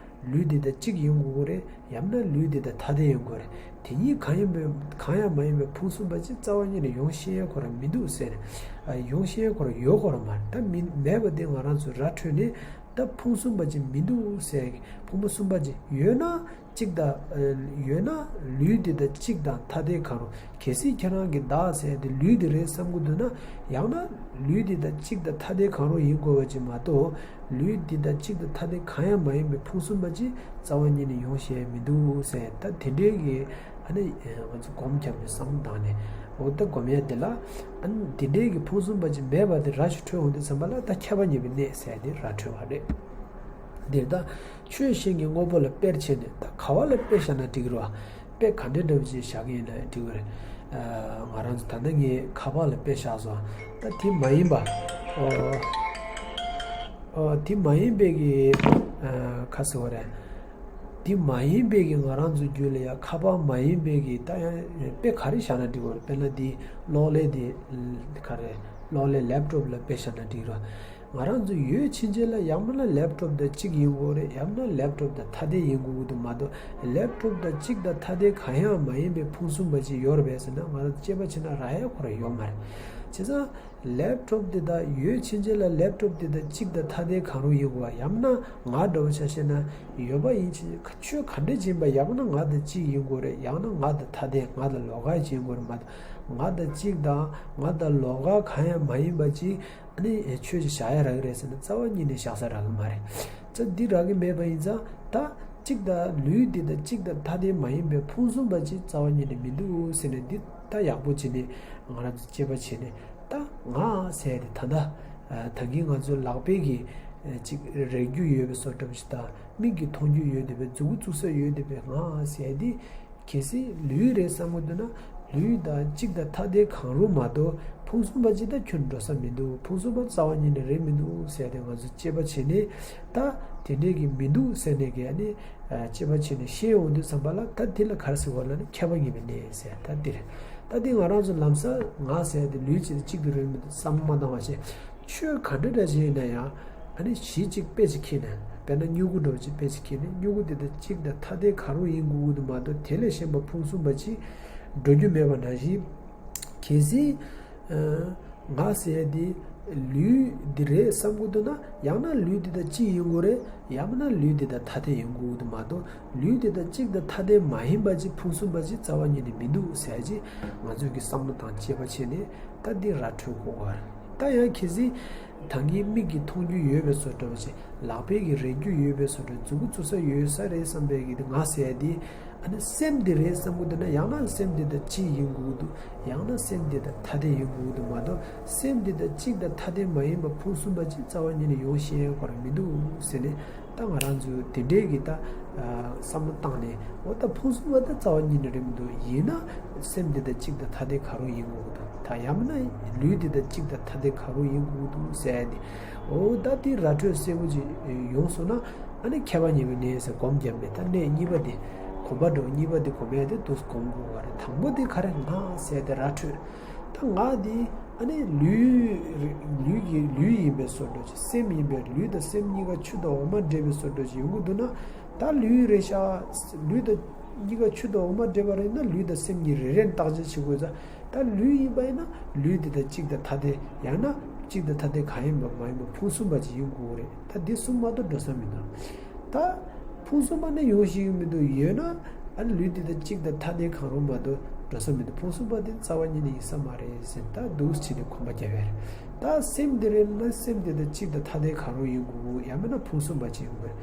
ལུས་དེ་དང་གཅིག་ཡིན་དགོས་རེད། ཡང་ན་ལུས་དེ་དང་ཐ་དད་ཡིན་དགོས་རེད། དེ་གཉིས་གང་ཡིན་པའི་གང་ཡང་མ་ཡིན་པའི་ཕུང་གསུམ་པ་ཅིག་རྩ་བ་ཉིད་ནས་ཡོང་ཤེས་ཡ་ཁོ་རང་མི་འདུག་ཟེར་ནས། ཨ་ཡོང་ཤེས་ཡ་ཁོ་རང་ཡོད་ཁོ་རང་མ་རེད། ད་མི་མེད་པ་དེ་ང་རང་ཚོ་ར་འཕྲོད་ནས། ད་ཕུང་གསུམ་པ་ཅིག་མི་འདུག་ཟེར་གི། ཕུང་པོ་གསུམ་པ་ཅིག་ཡོད་ན་གཅིག་དང་། ཨ་ཡོད་ན་ལུས་དེ་དང་གཅིག་དང་ཐ་དད་གང་རུང་། གལ་སྲིད་ཁྱེད་རང་གི་བདག་ཟེར་དེ་ལུས་དེ་རེད་བསམ་གི་འདུག་ན། ཡང་ན་ལུས་དེ་དང་གཅིག་དང་ཐ་དད་གང་རུང་ཡིན་དགོས་པ་ཅིག་མ་གཏོགས། ལུས་འདི་དང་གཅིག་དང་ཐ་དད་གང་ཡང་མ་ཡིན་པའི་ཕུང་གསུམ་པ་ཅིག་རྩ་བ་ཉིད་ནས་ཡོང་ཤེས་མི་འདུག་ཟེར། ད་དེ་འདྲའི་གི་ཨ་ནི་ང་ཚོ་སྒོམ་རྒྱབ་ནས་བསམ་བློ་བཏང་ནས། འོ་ད་སྒོམ་ཡ་དེ་ལ། ཨ་ནི་དེ་འདྲའི་གི་ཕུང་གསུམ་པ་ཅིག་མེད་པ་དེ་ར་ཞིག་འཕྲོད་འོང་དུས་ཙམ་པ་ལ། ད་ཁྱབ་པ་ཉིད་པའི་གནས་ཟེར་དེ་ར་འཕྲོད་པ་རེད། འདིར་ད་ཆོས་གཞན་གྱི་དངོས་པོ་ལ་དཔེར་བྱས་ནས། ད་ག་བ་ལ་དཔེ་བཞག་ན་འགྲིག་གི་རེད་བ། དཔེ་ག་འདྲའི་འདྲ་བོ་ཅིག་བཞག་གི་ཡིན་ན་འགྲིག་གི་རེད། ཨ་ང་རང་ཚོ་ད་ལྟ་ངས་ཁ་པར་ལ་དཔེ་བཞག་སོང་། ད་དེ་མ་ཡིན་པ། ཨོ། ཨོ་དེ་མ་ཡིན་པའི་གི། ཨ་ག་ཟེར་བ་རེད། དེ་མ་ཡིན་པའི་གི་ང་རང་ཚོ་རྒྱུད་ལ་ཡ་ཁ་པར་མ་ཡིན་པའི་གི་ད་ཡང་དཔེ་ག་རེ་བཞག་ན་འགྲིག་གི་རེད། དཔེར་ན་དེ་གློག་ཀླད་དེ་ག་རེ། གློག་ཀླད་ལེབ་ཊོབ་ལ་དཔེ་བཞག་ན་འགྲིག་གི་རེད། ང་རང་ཚོ་ཡོད་ཕྱིན་ཆད་ལ་ཡང་མིན་ན་ལེབ་ཊོབ་དང་གཅིག་ཡིན་དགོས་རེད། ཡང་མིན་ན་ལེབ་ཊོབ་དང་ཐ་དད་ཡིན་དགོས་ཀྱི་འདུག་མ་གཏོགས། ལེབ་ཊོབ་དང་གཅིག་དང་ཐ་དད་གང་ཡང་མ་ཡིན་པའི་ཕུང་གསུམ་པ་ཅིག་ཡོད་རེད་པས་ཟེར་ན། ང་རང་ཚོ་དཔྱད་པ་བྱས་ན་རག་ཡ་ཁོ་རང་ཡོད་མ་རེད། བྱས་ཙང་ལེབ་ཊོབ་དེ་དང་ཡོད་ཕྱིན་ཆད་ལ་ལེབ་ཊོབ་དེ་དང་གཅིག་དང་ཐ་དད་གང་རུང་ཡིན་དགོས་པ། ཡང་མིན་ན་ང་འདྲ་བོ་ཆ་བཞག་ན་ཡོད་པ་ཡིན་ཕྱིན་ཆད་ཆོས་ག་འདྲ་ཅིག་ཡིན་པ། ཡང་མིན་ན་ང་དང་གཅིག་ཡིན་དགོས་རེད། ཡང་ན་ང་དང་ཐ་དད། ང་དང་ལོགས་ཀ་ཅིག་ཡིན་དགོས་རེད་མ་གཏོགས། ང་དང་གཅིག་དང་ང་དང་ལོགས་ཀ་གང་ཡང་མ་ཡིན་པ་ཅིག་ཨ་ནི་ཆོས་ཅིག་བཞག་ཡ་རག་གི་རེད་ཟེར་ན་རྩ་བ་ཉིད་ནས་བཞག་ས་རག་གི་མ་རེད། ཙང་འདི་རག་གི་མེད་པ་ཡིན་ཙང་། ད་གཅིག་དང་ལུས་འདི་དང་གཅིག་དང་ཐ་དད་མ་ཡིན་པའི་ཕུང་གསུམ་པ་ཅིག་རྩ་བ་ཉིད་ནས་མི་འདུག་ཟེར་ནས། འདི་ད་ཡག་པོ་བྱས་ནས་ང་རང་ཚོ་དཔྱད་པ་བྱས་ནས། ད་ང་ཟེར་དེ་ད་ལྟ་ད་གིན་ང་ཚོའི་ལག་པས་ཀྱི་ཅིག་རེག་རྒྱུ་ཡོད་པའི་བཟོ་འདྲ་ཅིག་དང་། མིག་གིས་མཐོང་རྒྱུ་ཡོད་བསྡད་པའི། མཛུབ་གུ་བཙུགས་ས་ཡོད་བསྡད་པའི་ང་ཟེར་དེ། གལ་སྲིད་ལུས་རེད་བསམ་གྱི་འདུག་ན། ལུས་དང་གཅིག་དང་ཐ་དད་གང་རུང་མ་གཏོགས་ཕུང་གསུམ་པ་ཅིག་དང་ཁྱོན་འགྲོ་ས་མི་འདུག། ཕུང་གསུམ་པ་རྩ་བ་ཉིད་ནས་རེད་མི་འདུག་ཟེར་ཏེ་ང་ཚོ་དཔྱད་པ་བྱས་ནས། ད་དེ་འདྲས་ཀྱི་མི་འདུག་ཟེར་ནས་ཀྱི་ཨ་ནི་དཔྱད་པ་བྱས་ནས་ཤེས་ཡོང་དུས་ཙམ་པ་ལ། ད་དེ་ལ་ག་རེ་ཟེར་བ་ལབ་ན་ཁྱབ་པ་ཉིད་པའི་གནས་ཟེར། ད་དེ་རེད། ད་དེ་ང་རང་ཚོ་ལམ་སང་ང་ཟེར་དེ་ལུས་གཅིག་དང་གཅིག་ཏུ་རེད་མི་འདུག་བསམ་བློ་མ་བཏང་བ་བྱས། ཆོས་ག་འདྲ་འདྲ་ཞིག་ཡིན་ན་ཡང་། ཨ་ནི་གཞི་གཅིག་དཔེ་ཅིག་ཁྱེར་ནས། དཔེར་ན་སྨྱུ་གུ་འདྲ་བོ་ཅིག་དཔེ་ཅིག་ཁྱེར་ནས། སྨྱུ་གུ་དེ་དང་གཅིག་དང་ཐ་དད་ག་རུང་ཡིན་དགོས་ཀྱི་འདུག་མ་གཏོགས། དེ་ལས་གཞན་པ་ཕུང་གསུམ་པ་ཅིག་འགྲོ་རྒྱུ་མེད་པ་ནང་བཞིན། གལ་སྲིད་ཨ་ང་ཟེར་ཡ་དེ་ལུས་འདི་རེད་བསམ་གྱི་འདུག་ན། ཡང་ན་ལུས་འདི་དང་གཅིག་ཡིན་དགོས་རེད། ཡང་མིན་ན་ལུས་འདི་དང་ཐ་དད་ཡིན་དགོས་ཀྱི་འདུག་མ་གཏོགས། ལུས་འདི་དང་གཅིག་དང་ཐ་དད་མ་ཡིན་པ་ཅིག་ཕུང་གསུམ་པ་ཅིག་རྩ་བ་ཉིད་ནས་མི་འདུག་ཟེར་ཡ་ཅིག་ང་ཚོས་ཀྱི་བསམ་བློ་དང་དཔྱད་པ་བྱས་ནས། ད་འདི་ར་འཕྲོད་དགོས་པ་རེད། ད་ཡང་གལ་སྲིད་ད་གིན་མིག་གིས་མཐོང་རྒྱུ་ཡོད་པའི་བཟོ་འདྲ་བོ་ཅིག། ལག་པས་ཀྱི་རེག་རྒྱུ་ཡོད་པའི་བཟོ་འདྲ། མཛུབ་གུ་བཙུགས་ས་ཡོད་ས་རེད་བསམ་པའི་གི་དེ་ང་ཟེར་ཡ་དེ། ཨ་ནི་སེམས་འདི་རེད་བསམ་གྱི་འདུག་ན། ཡང་ན་སེམས་འདི་དང་གཅིག་ཡིན་དགོས་ཀྱི་འདུག། ཡང་ན་སེམས་འདི་དང་ཐ་དད་ཡིན་དགོས་ཀྱི་འདུག་མ་གཏོགས། སེམས་འདི་དང་གཅིག་དང་ཐ་དད་མ་ཡིན་པ་ཕུང་གསུམ་པ་ཅིག་རྩ་བ་ཉིད་ནས་ཡོང་ཤེས་ཡོད་པ་རེད་མི་འདུག་ཟེར་ནས། ད་ང་རང་ཚོས་དེ་འདྲའི་གི་ད་བསམ་བློ་བཏང་ནས། འོ་ད་ཕུང་གསུམ་པ་ད་རྩ་བ་ཉིད་ནས་རེད་མི་འདུག། ཡིན་ན་སེམས་འདི་དང་གཅིག་དང་ཐ་དད་ག་རུང་ཡིན་དགོས་ཀྱི་འདུག། ད་ཡང་མིན་ན་ལུས་འདི་དང་གཅིག་དང་ཐ་དད་ག་རུང་ཡིན་དགོས་ཀྱི་འདུག་ཟེར་ཡ་དེ། འོ་ད་དེ་ར་འཕྲོད་གསལ་པོ་ཅིག་ཡོང་སོང་ན། ཨ་ནི་ཁྱབ་པ་ཉིད་པའི་གནས་ཟེར་སྒོམ་བརྒྱབ་ནས། ད་གནས་གཉིས་པ་དེ། གོམས་པ་འདྲ་བོ་གཉིས་པ་དེ་སྒོམ་ཡ་དེ་འདུག་སེ་སྒོམ་དགོས་པ་རེད། དང་པོ་དེ་ག་རེ། ང་ཟེར་དེ་ར་འཕྲོད། ད་ང་དེ་ཨ་ནི་ལུས། ལུས་ཀྱི་ལུས་ཡིན་པའི་བཟོ་འདྲ་ཅིག། སེམས་ཡིན་པའི། ལུས་དང་སེམས་གཉིས་ཀ་ཆུ་དང་འོ་མ་འདྲེས་པའི་བཟོ་འདྲ་ཅིག་ཡོང་གི་འདུག་ན། ད་ལུས་རེད་ཤག། ལུས་དང་གཉིས་ཀ་ཆུ་དང་འོ་མ་འདྲེས་པ་རེད་ན། ལུས་དང་སེམས་གཉིས་རེ་རེ་བརྟག་དཔྱད་བྱེད་དགོས་ཙང་། ད་ལུས་ཡིན་པ་ཡིན་ན་ལུས་འདི་དང་གཅིག་དང་ཐ་དད། ཡང་ན་གཅིག་དང་ཐ་དད་གང་ཡིན་པ་མ་ཡིན་པ་ཕུང་གསུམ་པ་ཅིག་ཡིན་དགོས་རེད། ད་འདི་གསུམ་མ་གཏོགས་འགྲོ་ས་མི་འདུག། ད་ཕུང་གསུམ་པ་ནི་ཡོང་ཤེས་ཀྱི་མི་འདུག། ཡོད་ན་ཨ་ནི་ལུས་འདི་དང་གཅིག་དང་ཐ་དད་གང་རུང་མ་གཏོགས་འགྲོ་ས་མི་འདུག། ཕུང་གསུམ་པ་དེ་རྩ་བ་ཉིད་ནས་ཡིན་ས་མ་རེད་ཟེར། ད་འདུག་སེ་བྱས་ཏེ་གོམས་པ་རྒྱབ་ཡ་རེད། ད་སེམས་འདི་རེད་ན་སེམས་འདི་དང་གཅིག་དང་ཐ་དད་གང་རུང་ཡིན་དགོས། ཡང་མིན་ན་ཕུང་གསུམ་པ་ཅིག་ཡིན་དགོས།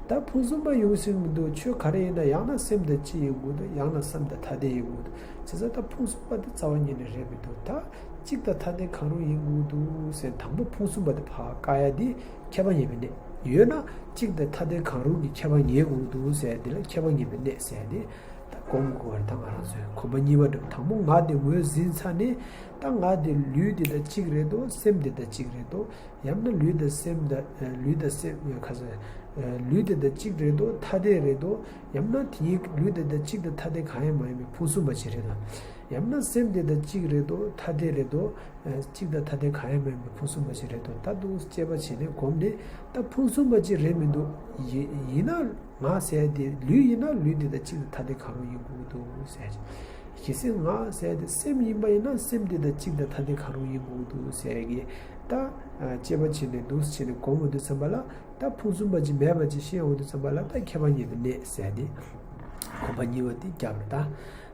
ད་ཕུང་གསུམ་པ་ཡོང་སྲིད་མི་འདུག་ཆོས་ག་རེ་ཡིན་ན་ཡང་ན་སེམས་དང་གཅིག་ཡིན་དགོས་འདུག་ཡང་ན་སེམས་དང་ཐ་དད་ཡིན་དགོས་འདུག་བྱས་ཙང་ད་ཕུང་གསུམ་པ་དེ་རྩ་བ་ཉིད་ནས་རེད་མི་འདུག་ད་གཅིག་དང་ཐ་དད་གང་རུང་ཡིན་དགོས་འདུག་ཟེར། དང་པོ་ཕུང་གསུམ་པ་དེ་ཕར་བཀག་ཡ་དེ་ཁྱད་པར་ངེས་པའི་གནས། ཡོད་ན་གཅིག་དང་ཐ་དད་གང་རུང་གི་ཁྱད་པར་ངེས་དགོས་འདུག་ཟེར་ཡ་དེ་ལ་ཁྱད་པར་ངེས་པའི་གནས་ཟེར་ཡ་དེ་ད་སྒོམ་དགོས་པ་རེད། ད་ང་རང་ཚོའི་གོམ་པ་གཉིས་པ་འདྲ་བོ། དང་པོ་ང་དེ་ངོས་ཟིན་ཚར་ནས། ད་ང་དེ་ལུས་དེ་དང་གཅིག་རེད་དོ། སེམས་དེ་དང་གཅིག་རེད་དོ། ཡང་ན་ལུས་དང་སེམས་དང་། ལུས་དང་སེམས་ཁ་ས། ལུས་དེ་དང་གཅིག་རེད་དོ། ཐ་དད་རེད་དོ། ཡང་ན་དེ་ཉིད་ལུས་དེ་དང་གཅིག་དང་ཐ་དད་གང་ཡང་མ་ཡིན་པའི་ཕུང་གསུམ་པ་ཅིག་རེད་དོ། ཡང་ན་སེམས་དེ་དང་གཅིག་རེད་དོ། ཐ་དད་རེད་དོ། གཅིག་དང་ཐ་དད་གང་ཡང་མ་ཡིན་པའི་ཕུང་གསུམ་པ་ཅིག་རེད་དོ། ད་འདུག་དཔྱད་པ་བྱས་ནས་སྒོམ་ནས་ད་ཕུང་གསུམ་པ་ཅིག་རེད་མི་འདུག་ཡིན་ཡིན་ན། ང་ཟེར་དེ་ལུས་ཡིན་ན་ལུས་དེ་དང་གཅིག་དང་ཐ་དད་གང་རུང་ཡིན་དགོས་འདུག་ཟེར། གལ་སྲིད་ང་ཟེར་དེ་སེམས་ཡིན་པ་ཡིན་ན་སེམས་དེ་དང་གཅིག་དང་ཐ་དད་གང་རུང་ཡིན་དགོས་འདུག་ཟེར་གི། ད་དཔྱད་པ་བྱས་ནས་འདུག་བྱས་ནས་སྒོམ་འོང་དུས་ཙམ་པ་ལ་ད་ཕུང་གསུམ་པ་ཅིག་མེད་པ་ཅིག་ཤེས་འོང་དུས་ཙམ་པ་ལ་ད་ཁྱད་པར་ངེས་པའི་གནས་ཟེར་དེ། གོམ་པ་གཉིས་པ་དེ་རྒྱབ་རེད་ད།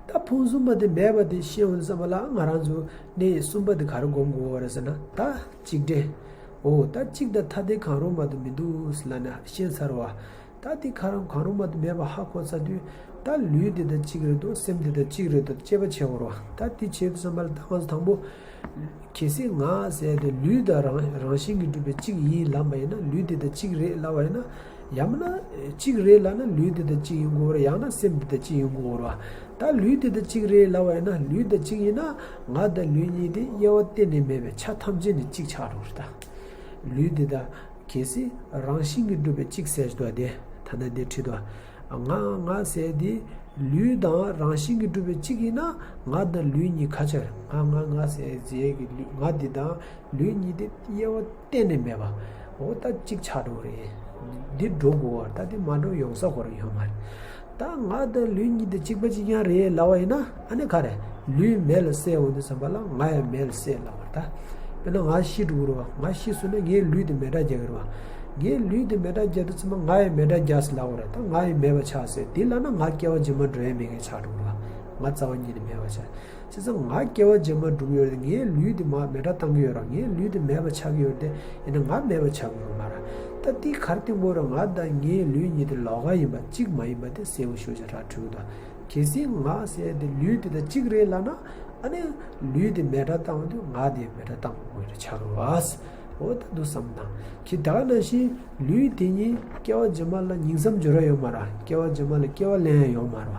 ད་ཕུང་གསུམ་པ་དེ་མེད་པ་དེ་ཤེས་འོང་དུས་ཙམ་པ་ལ་ང་རང་ཚོ་གནས་གསུམ་པ་དེ་ག་རེ་སྒོམ་དགོས་པ་རེད་ཟེར་ན། ད་གཅིག་འདྲེས། འོ་ད་གཅིག་དང་ཐ་དད་གང་རུང་མ་གཏོགས་མི་འདུག་ལབ་ནས་ཤེས་ཚར་བ། ད་དེ་གང་རུང་གང་རུང་མ་གཏོགས་མེད་པ་ཧ་གོ་ཚར་དུས། ད་ལུས་དེ་དང་གཅིག་རེད་དོ། སེམས་དེ་དང་གཅིག་རེད་དོ། དཔྱད་པ་བྱེད་དགོས་རེད་བ། ད་དེ་བྱེད་དུས་ཙམ་པ་ལ་ད་ང་ཚོ་དང་པོ། གལ་སྲིད་ང་ཟེར་དེ་ལུས་དང་རང་རང་བཞིན་གྱིས་གྲུབ་པའི་གཅིག་ཡིན་ལབ་པ་ཡིན་ན། ལུས་དེ་དང་གཅིག་རེད་ལབ་པ་ཡིན་ན། ཡང་ན་གཅིག་རེད་ལབ་ན་ལུས་དེ་དང་གཅིག་ཡིན་དགོས་རེད། ཡང་ན་སེམས་དེ་དང་གཅིག་ཡིན་དགོས་རེད་བ། ད་ལུས་དེ་དང་གཅིག་རེད་ལབ་པ་ཡིན་ན། ལུས་དང་གཅིག་ཡིན་ན་ང་དང་ལུས་གཉིས་དེ་དབྱེ་བ་གཏན་ནས་མེད་པའི་ཆ་ཐམས་ཅད་ནས་གཅིག་ཆགས་འགྲོ་རེད་ད། ལུས་དེ་དང་། གལ་སྲིད་རང་བཞིན་གྱིས་གྲུབ་པའི་གཅིག་ཟེར་གྱི་འདུག་བ་དེ། ད་ལྟ་འདིར་བྲིས་འདུག་ང་ང་ཟེར་དེ་ལུས་དང་རང་བཞིན་གྱིས་གྲུབ་པའི་གཅིག་ཡིན་ན། ང་དང་ལུས་གཉིས་ཁ་ཆེར། ང་ང་ང་ཟེར་ཟེར་གྱི་ལུས་ང་འདི་དང་ལུས་གཉིས་དེ་དབྱེ་བ་གཏན་ནས་མེད་པ། འོ་ད་གཅིག་ཆགས་འགྲོ་གི་རེད། འདི་འགྲོ་དགོས་པ་ད་དེ་མ་འགྲོ་ཡོང་ས་ཁོ་རང་ཡོད་མ་རེད། ད་ང་དང་ལུས་གཉིས་དེ་གཅིག་པ་གཅིག་རྐྱང་རེད་ལབ་པ་ཡིན་ན། ཨ་ནི་ག་རེ། ལུས་མེ་ལ་བསྲེགས་འོང་དུས་ཙམ་པ་ལ་ང་ཡང་མེ་ལ་བསྲེགས་ལབ་པ་རེད་ད། དཔེར་ན་ང་ཤི་འགྲོ་གི་རེད་བ། ང་ཤི་སོང་ན་ངའི་ལུས་དེ་མེ་དགྲ་རྒྱག་གི་རེད་བ། ངའི་ལུས་དེ་མེ་དགྲ་རྒྱག་དུས་ཙམ་པ་ང་ཡང་མེ་དགྲ་རྒྱག་ཟེར་ལབ་པ་རེད། ད་ང་ཡང་མེད་པ་ཆགས་ཟེར། དེ་ལབ་ན་ང་སྐྱེ་བ་རྗེས་མ་འགྲོ་ཡ་མེད་མཁན་ཆགས་འགྲོ་གི་རེད་བ། ང་རྩ་བ་ཉིད་ནས་མེད་པ་ཆགས། བྱས་ཙང་ང་སྐྱེ་བ་རྗེས་མ་འགྲོ་གི་ཡོད་རེད། ངའི་ལུས་དེ་མར་མེ་དགྲ་བཏང་གི་ཡོད་རེད། ངའི་ལུས་དེ་མེད་པ་ཆགས་ཀྱི་ཡོད་རེད་དེ། ཡིན་ན་ང་མེད་པ་ཆགས་ཀྱི་ཡོད་མ་རེད། ད་དེ་ག་རེ་བསྟན་དགོས་རེད། ང་དང་ངའི་ལུས་གཉིས་དེ་ལོགས་ཀ་ཡིན་པ་གཅིག་མ་ཡིན་པ་དེ་གསལ་པོ་ཞེ་པོ་ཅིག་ར་འཕྲོད་ཀྱི་འདུག་གལ་སྲིད་ང་ཟེར་དེ་ལུས་དེ་དང་གཅིག་རེད་ལབ་ན། ཨ་ནི་ལུས་དེ་མེ་དགྲ་བཏང་དུས་ང་དེ་མེ་དགྲ་བཏང་དགོས་རེད་ཆགས་ཀྱི་རེད་བ། འོ་ད་འདུག་བསམ་དང་། ཁྱེད་ད་ག་ནང་བཞིན་ལུས་དེ་ཉིད་སྐྱེ་བ་རྗེས་མ་ལ་ཉིང་མཚམས་སྦྱོར་བ་ཡོད་མ་རེད། སྐྱེ་བ་རྗེས་མ་ལ་སྐྱེ་བ་ལེན་ཡ་ཡོད་མ་རེད་བ།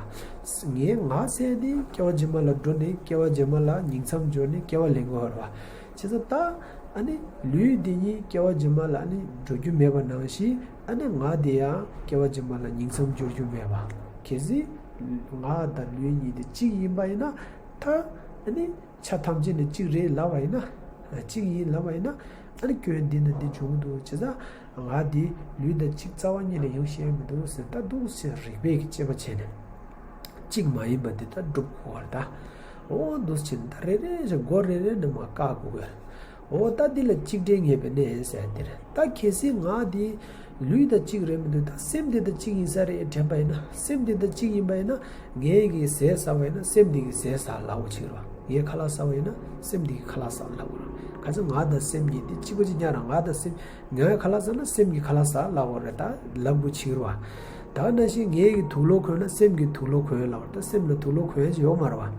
ངའི་ང་ཟེར་དེ་སྐྱེ་བ་རྗེས་མ་ལ་འགྲོ་ནས་སྐྱེ་བ་རྗེས་མ་ལ་ཉིང་མཚམས་སྦྱོར་ནས་སྐྱེ་བ་ལེན་དགོས་རེད་བ། བྱས་ཙང་ད་ཨ་ནི་ལུས་འདི་ཉིད་སྐྱེ་བ་རྗེས་མ་ལ་ཨ་ནི་འགྲོ་རྒྱུ་མེད་པ་ནང་བཞིན། ཨ་ནི་ང་འདི་ཡང་སྐྱེ་བ་རྗེས་མ་ལ་ཉིང་མཚམས་སྦྱོར་རྒྱུ་མེད་པ། གལ་སྲིད་ང་དང་ལུས་གཉིས་དེ་གཅིག་ཡིན་པ་ཡིན་ན། ད་ཨ་ནི་ཆ་ཐམས་ཅད་ནས་གཅིག་རེད་ལབ་པ་ཡིན་ན། གཅིག་ཡིན་ལབ་པ་ཡིན་ན། ཨ་ནི་སྐྱོན་འདི་ན་འདི་འབྱུང་གི་འདུག་བྱས་ཙང་ང་འདི་ལུས་དང་གཅིག་རྩ་བ་ཉིད་ནས་ཡང་ཤེས་མི་འདུག་ཟེར། ད་འདུག་ཟེར་རིགས་པས་ཀྱི་དཔྱད་པ་བྱས་ནས། གཅིག་མ་ཡིན་པ་འདི་ལྟར་སྒྲུབ་དགོས་པར་གདའ། འོ་འདུག་ཕྱིན་ད་རེ་རེ་བཞིན་སྒོ་རེ་རེ་ནས་མར་བཀག་དགོས་པས། འོ་ད་འདི་ལ་གཅིག་འདྲེས་ངེས་པའི་གནས་ཟེར་འདིར། ད་གལ་སྲིད་ང་འདི་ལུས་དང་གཅིག་རེད་མི་འདུག་ད་སེམས་འདི་དང་གཅིག་ཡིན་ས་རེད་དྲན་པ་ཡིན་ན། སེམས་འདི་དང་གཅིག་ཡིན་པ་ཡིན་ན། ངས་ཀྱི་ཟས་ཟ་བ་ཡིན་ན་སེམས་འདི་གི་ཟས་ཟ་ལབ་དགོས་ཕྱིར་རོ། ངས་ཁ་ལག་ཟ་བ་ཡིན་ན་སེམས་འདི་གི་ཁ་ལག་ཟ་ལབ་དགོས་རོ། ག་ཚོད་ང་དང་སེམས་གཉིས་དེ་གཅིག་པ་གཅིག་རྐྱང་རང་ང་དང་སེམས། ངས་ཁ་ལག་ཟ་ན་སེམས་ཀྱིས་ཁ་ལག་ཟ་ལབ་དགོས་རེད། ད་ལབ་དགོས་ཕྱིར་བ། ད་ནང་བཞིན་ངས་ཀྱི་དུག་ལོག་གོན་ན་སེམས་ཀྱིས་དུག་ལོག་གོན་ལབ་དགོས་རེད། ད་སེམས་ལ་དུག་ལོག་གོན་ཡ་ཅིག་ཡོད་མ་རེད་བ།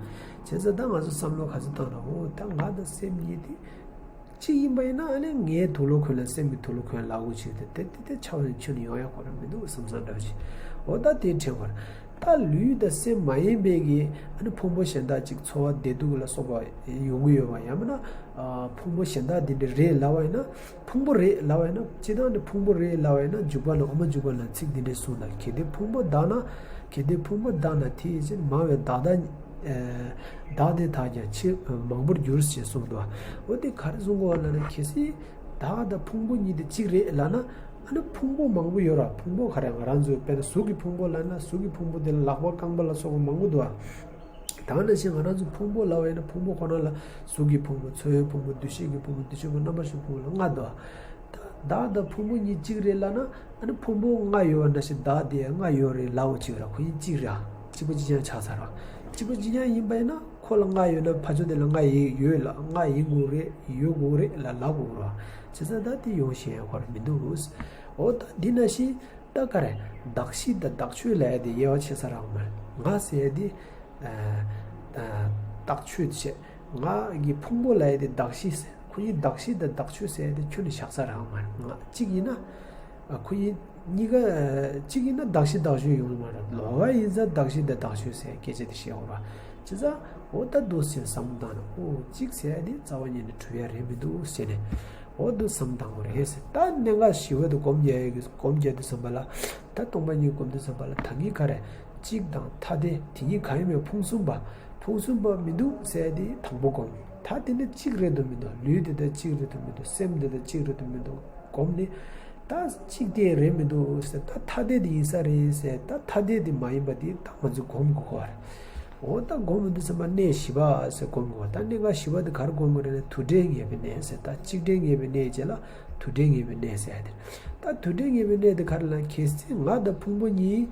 བྱས་ཙང་ད་ང་ཚོ་བསམ་བློ་ག་ཚོད་བཏང་ན། འོ་ད་ང་དང་སེམས་གཉིས་དེ་གཅིག་ཡིན་པ་ཡིན་ན། ཨ་ནི་ངས་དུག་ལོག་གོན་ན་སེམས་ཀྱིས་དུག་ལོག་གོན་ལབ་དགོས་ཕྱིར་དེ་དེ་དེ་དེ་ཆགས་ནས་ཁྱོན་ནས་ཡོང་ཡ་ཁོ་རང་མི་འདུག་བསམ་བསམ་འདྲ་བ་ཞིག་འོ་ད་དེ་དྲན་བར། ད་ལུས་དང་སེམས་མ་ཡིན་པའི་གི་ཨ་ནི་ཕུང་པོ་གཞན་དག་ཅིག་འཚོ་བ་བདེ་སྡུག་ལ་སོགས་པ་ཡོང་གི་ཡོད་པ། ཡང་མིན་ན་ཕུང་པོ་གཞན་དག་འདི་འདྲ་རེད་ལབ་པ་ཡིན་ན། ཕུང་པོ་རེད་ལབ་པ་ཡིན་ན། སྤྱིར་བཏང་ནི་ཕུང་པོ་རེད་ལབ་པ་ཡིན་ན། འཇུག་པ་ལ་འོ་མ་འཇུག་པ་ལ་ཚིག་འདི་འདྲ་གསུངས་ན། གལ་ཏེ་ཕུང་པོ་དག་ན། གལ་ཏེ་ཕུང་པོ་དག་ན་དེ་ཡི་ཕྱིར་མང་བའི་བདག་དང་། བདག་དེ་དག་ཀྱང་ཆེས་མང་པོར་འགྱུར་ཞེས་གསུངས་འདུག་འོ་དེ་ག་རེ་གསུང་གི་ཡོད་ལབ་ན། གལ་སྲིད་བདག་དང་ཕུང་པོ་གཉིས་དེ་གཅིག་རེད་ལབ་ན། ཨ་ནི་ཕུང་པོ་མང་པོ་ཡོད་ར། ཕུང་པོ་ག་རེ་ང་རང་ཚོའི་དཔེར་ན་གཟུགས་ཀྱི་ཕུང་པོ་ལབ་ན། གཟུགས་ཀྱི་ཕུང་པོ་དེ་ལ་ལག་པ་རྐང་པ་ལ་སོགས་པ་མང་པོ་འདུག་ཨ། ད་ནང་བཞིན་ང་རང་ཚོ་ཕུང་པོ་ལབ་པ་ཡིན་ན། ཕུང་པོ་ཁོ་ན་ལ་གཟུགས་ཀྱི་ཕུང་པོ། ཚོར་བའི་ཕུང་པོ། འདུ་ཤེས་ཀྱི་ཕུང་པོ། འདུ་བྱེད་ཕུང་པོ། རྣམ་པར་ཤེས་ཕུང་པོ་ལ་ལྔ་འདུག་ད་བདག་དང་ཕུང་པོ་གཉིས་གཅིག་རེད་ལབ་ན། ཨ་ནི་ཕུང་པོ་ལྔ་ཡོད་པ་ནང་བཞིན་བདག་དེ་ཡང་ལྔ་ཡོད་རེད་ལབ་པ་ཅིག་ར། ཁོ་གཉིས་གཅིག་ར། གཅིག་པ་གཅིག་རྐྱང་ཆགས་ཚར་ར། གཅིག་པ་གཅིག་རྐྱང་ཡིན་པ་ཡིན་ན། ཁོ་ལ་ལྔ་ཡོད་ན་ཕར་ཕྱོགས་དེ་ལ་ལྔ་ཡོད་ལ། ལྔ་ཡིན་དགོས་རེད། ཡོད་དགོས་རེད་ལ་ལབ་དགོས་ར། བྱས་ཙང་ད་དེ་ཡོང་ཤེས་ཡ་ཁོ་ར་མི་འདུག་འོ་ད་འདི་ནང་བཞིན། ད་ག་རེ། གདགས་གཞི་དང་གདགས་ཆོས་ལབ་ཡ་དེ་དབྱེ་བ་ཕྱེ་ས་རག་མ་རེད། ང་ཟེར་ཡ་དེ་ཨ་ཨ་གདགས་ཆོས་བྱས། ང་གི་ཕུང་པོ་ལབ་ཡ་དེ་གདགས་གཞི་ཟེར། ཁོ་གཉིས་གདགས་གཞི་དང་གདགས་ཆོས་ཟེར་ཡ་དེ་ཁྱོན་ནས་བཞག་ས་རག་མ་རེད། ང་གཅིག་ཡིན་ན་ཨ་ཁོ་གཉིས་གཉིས་ཀ་ཨ་གཅིག་ཡིན་ན་གདགས་གཞི་གདགས་ཆོས་ཡོང་གི་མ་རེད། ལོགས་ཀ་ཡིན་ཙང་གདགས་གཞི་དང་གདགས་ཆོས་ཟེར་སྐད་ཆ་དེ་བཤད་དགོས་རེད། བྱས་ཙང་འོ་ད་འདུག་སེ་བསམ་བློ་བཏང་ན། འོ་གཅིག་ཟེར་ཡ་དེ་རྩ་བ་ཉིད་ནས་གྲུབ་ཡ་རེད་མི་འདུག་ཟེར་ནས། འོ་འདུག་བསམ་བཏང་དགོས་རེད་ཟེར། ད་གནད་འགག་ཞི་བ་དེ་སྒོམ་རྒྱག་ཡ་གི་སྒོམ་རྒྱག་དུས་ཙམ་པ་ལ། ད་སྟོང་པ་ཉིད་སྒོམ་དུས་ཙམ་པ་ལ་ད་གིན་ག་རེ། གཅིག་དང་ཐ་དད་དེ་གཉིས་གང་ཡིན་མིན་ཕུང་གསུམ་པ། ཕུང་གསུམ་པ་མི་འདུག་ཟེར་ཡ་དེ་དང་པོ་སྒོམ། ད་དེ་ནི་གཅིག་རེད་འདུག་མི་འདུག་ལུས་དེ་དང་གཅིག་རེད་འདུག་མི་འདུག་སེམས་དེ་དང་གཅིག་རེད་འདུག་མི་འདུག་སྒོམ་ནི། ད་གཅིག་དེ་རེད་མི་འདུག་ཟེར། ད་ཐ་དད་དེ་ཡིན་ས་རེད་ཟེར། ད་ཐ་དད་དེ་མ་ཡིན་པ་དེ་ད་ང་ཚོས་སྒོམ་དགོས་ཀྱི་རེད། འོ་ད་སྒོམ་འདི་ཚང་མ་གནས་བཞི་པ་ཟེར་སྒོམ་དགོས། ད་གནད་འགག་བཞི་པ་དེ་ག་རེ་སྒོམ་དགོས་རེད་ན། དུ་འབྲས་ངེས་པའི་གནས་ཟེར། ད་གཅིག་འབྲས་ངེས་པའི་གནས་རྗེས་ལ་དུ་འབྲས་ངེས་པའི་གནས་ཟེར་ཡ་དེ། ད་དུ་འབྲས་ངེས་པའི་གནས་དེ་ག་རེ་ལབ། གལ་སྲིད་ང་དང་ཕུང་པོ་གཉིས་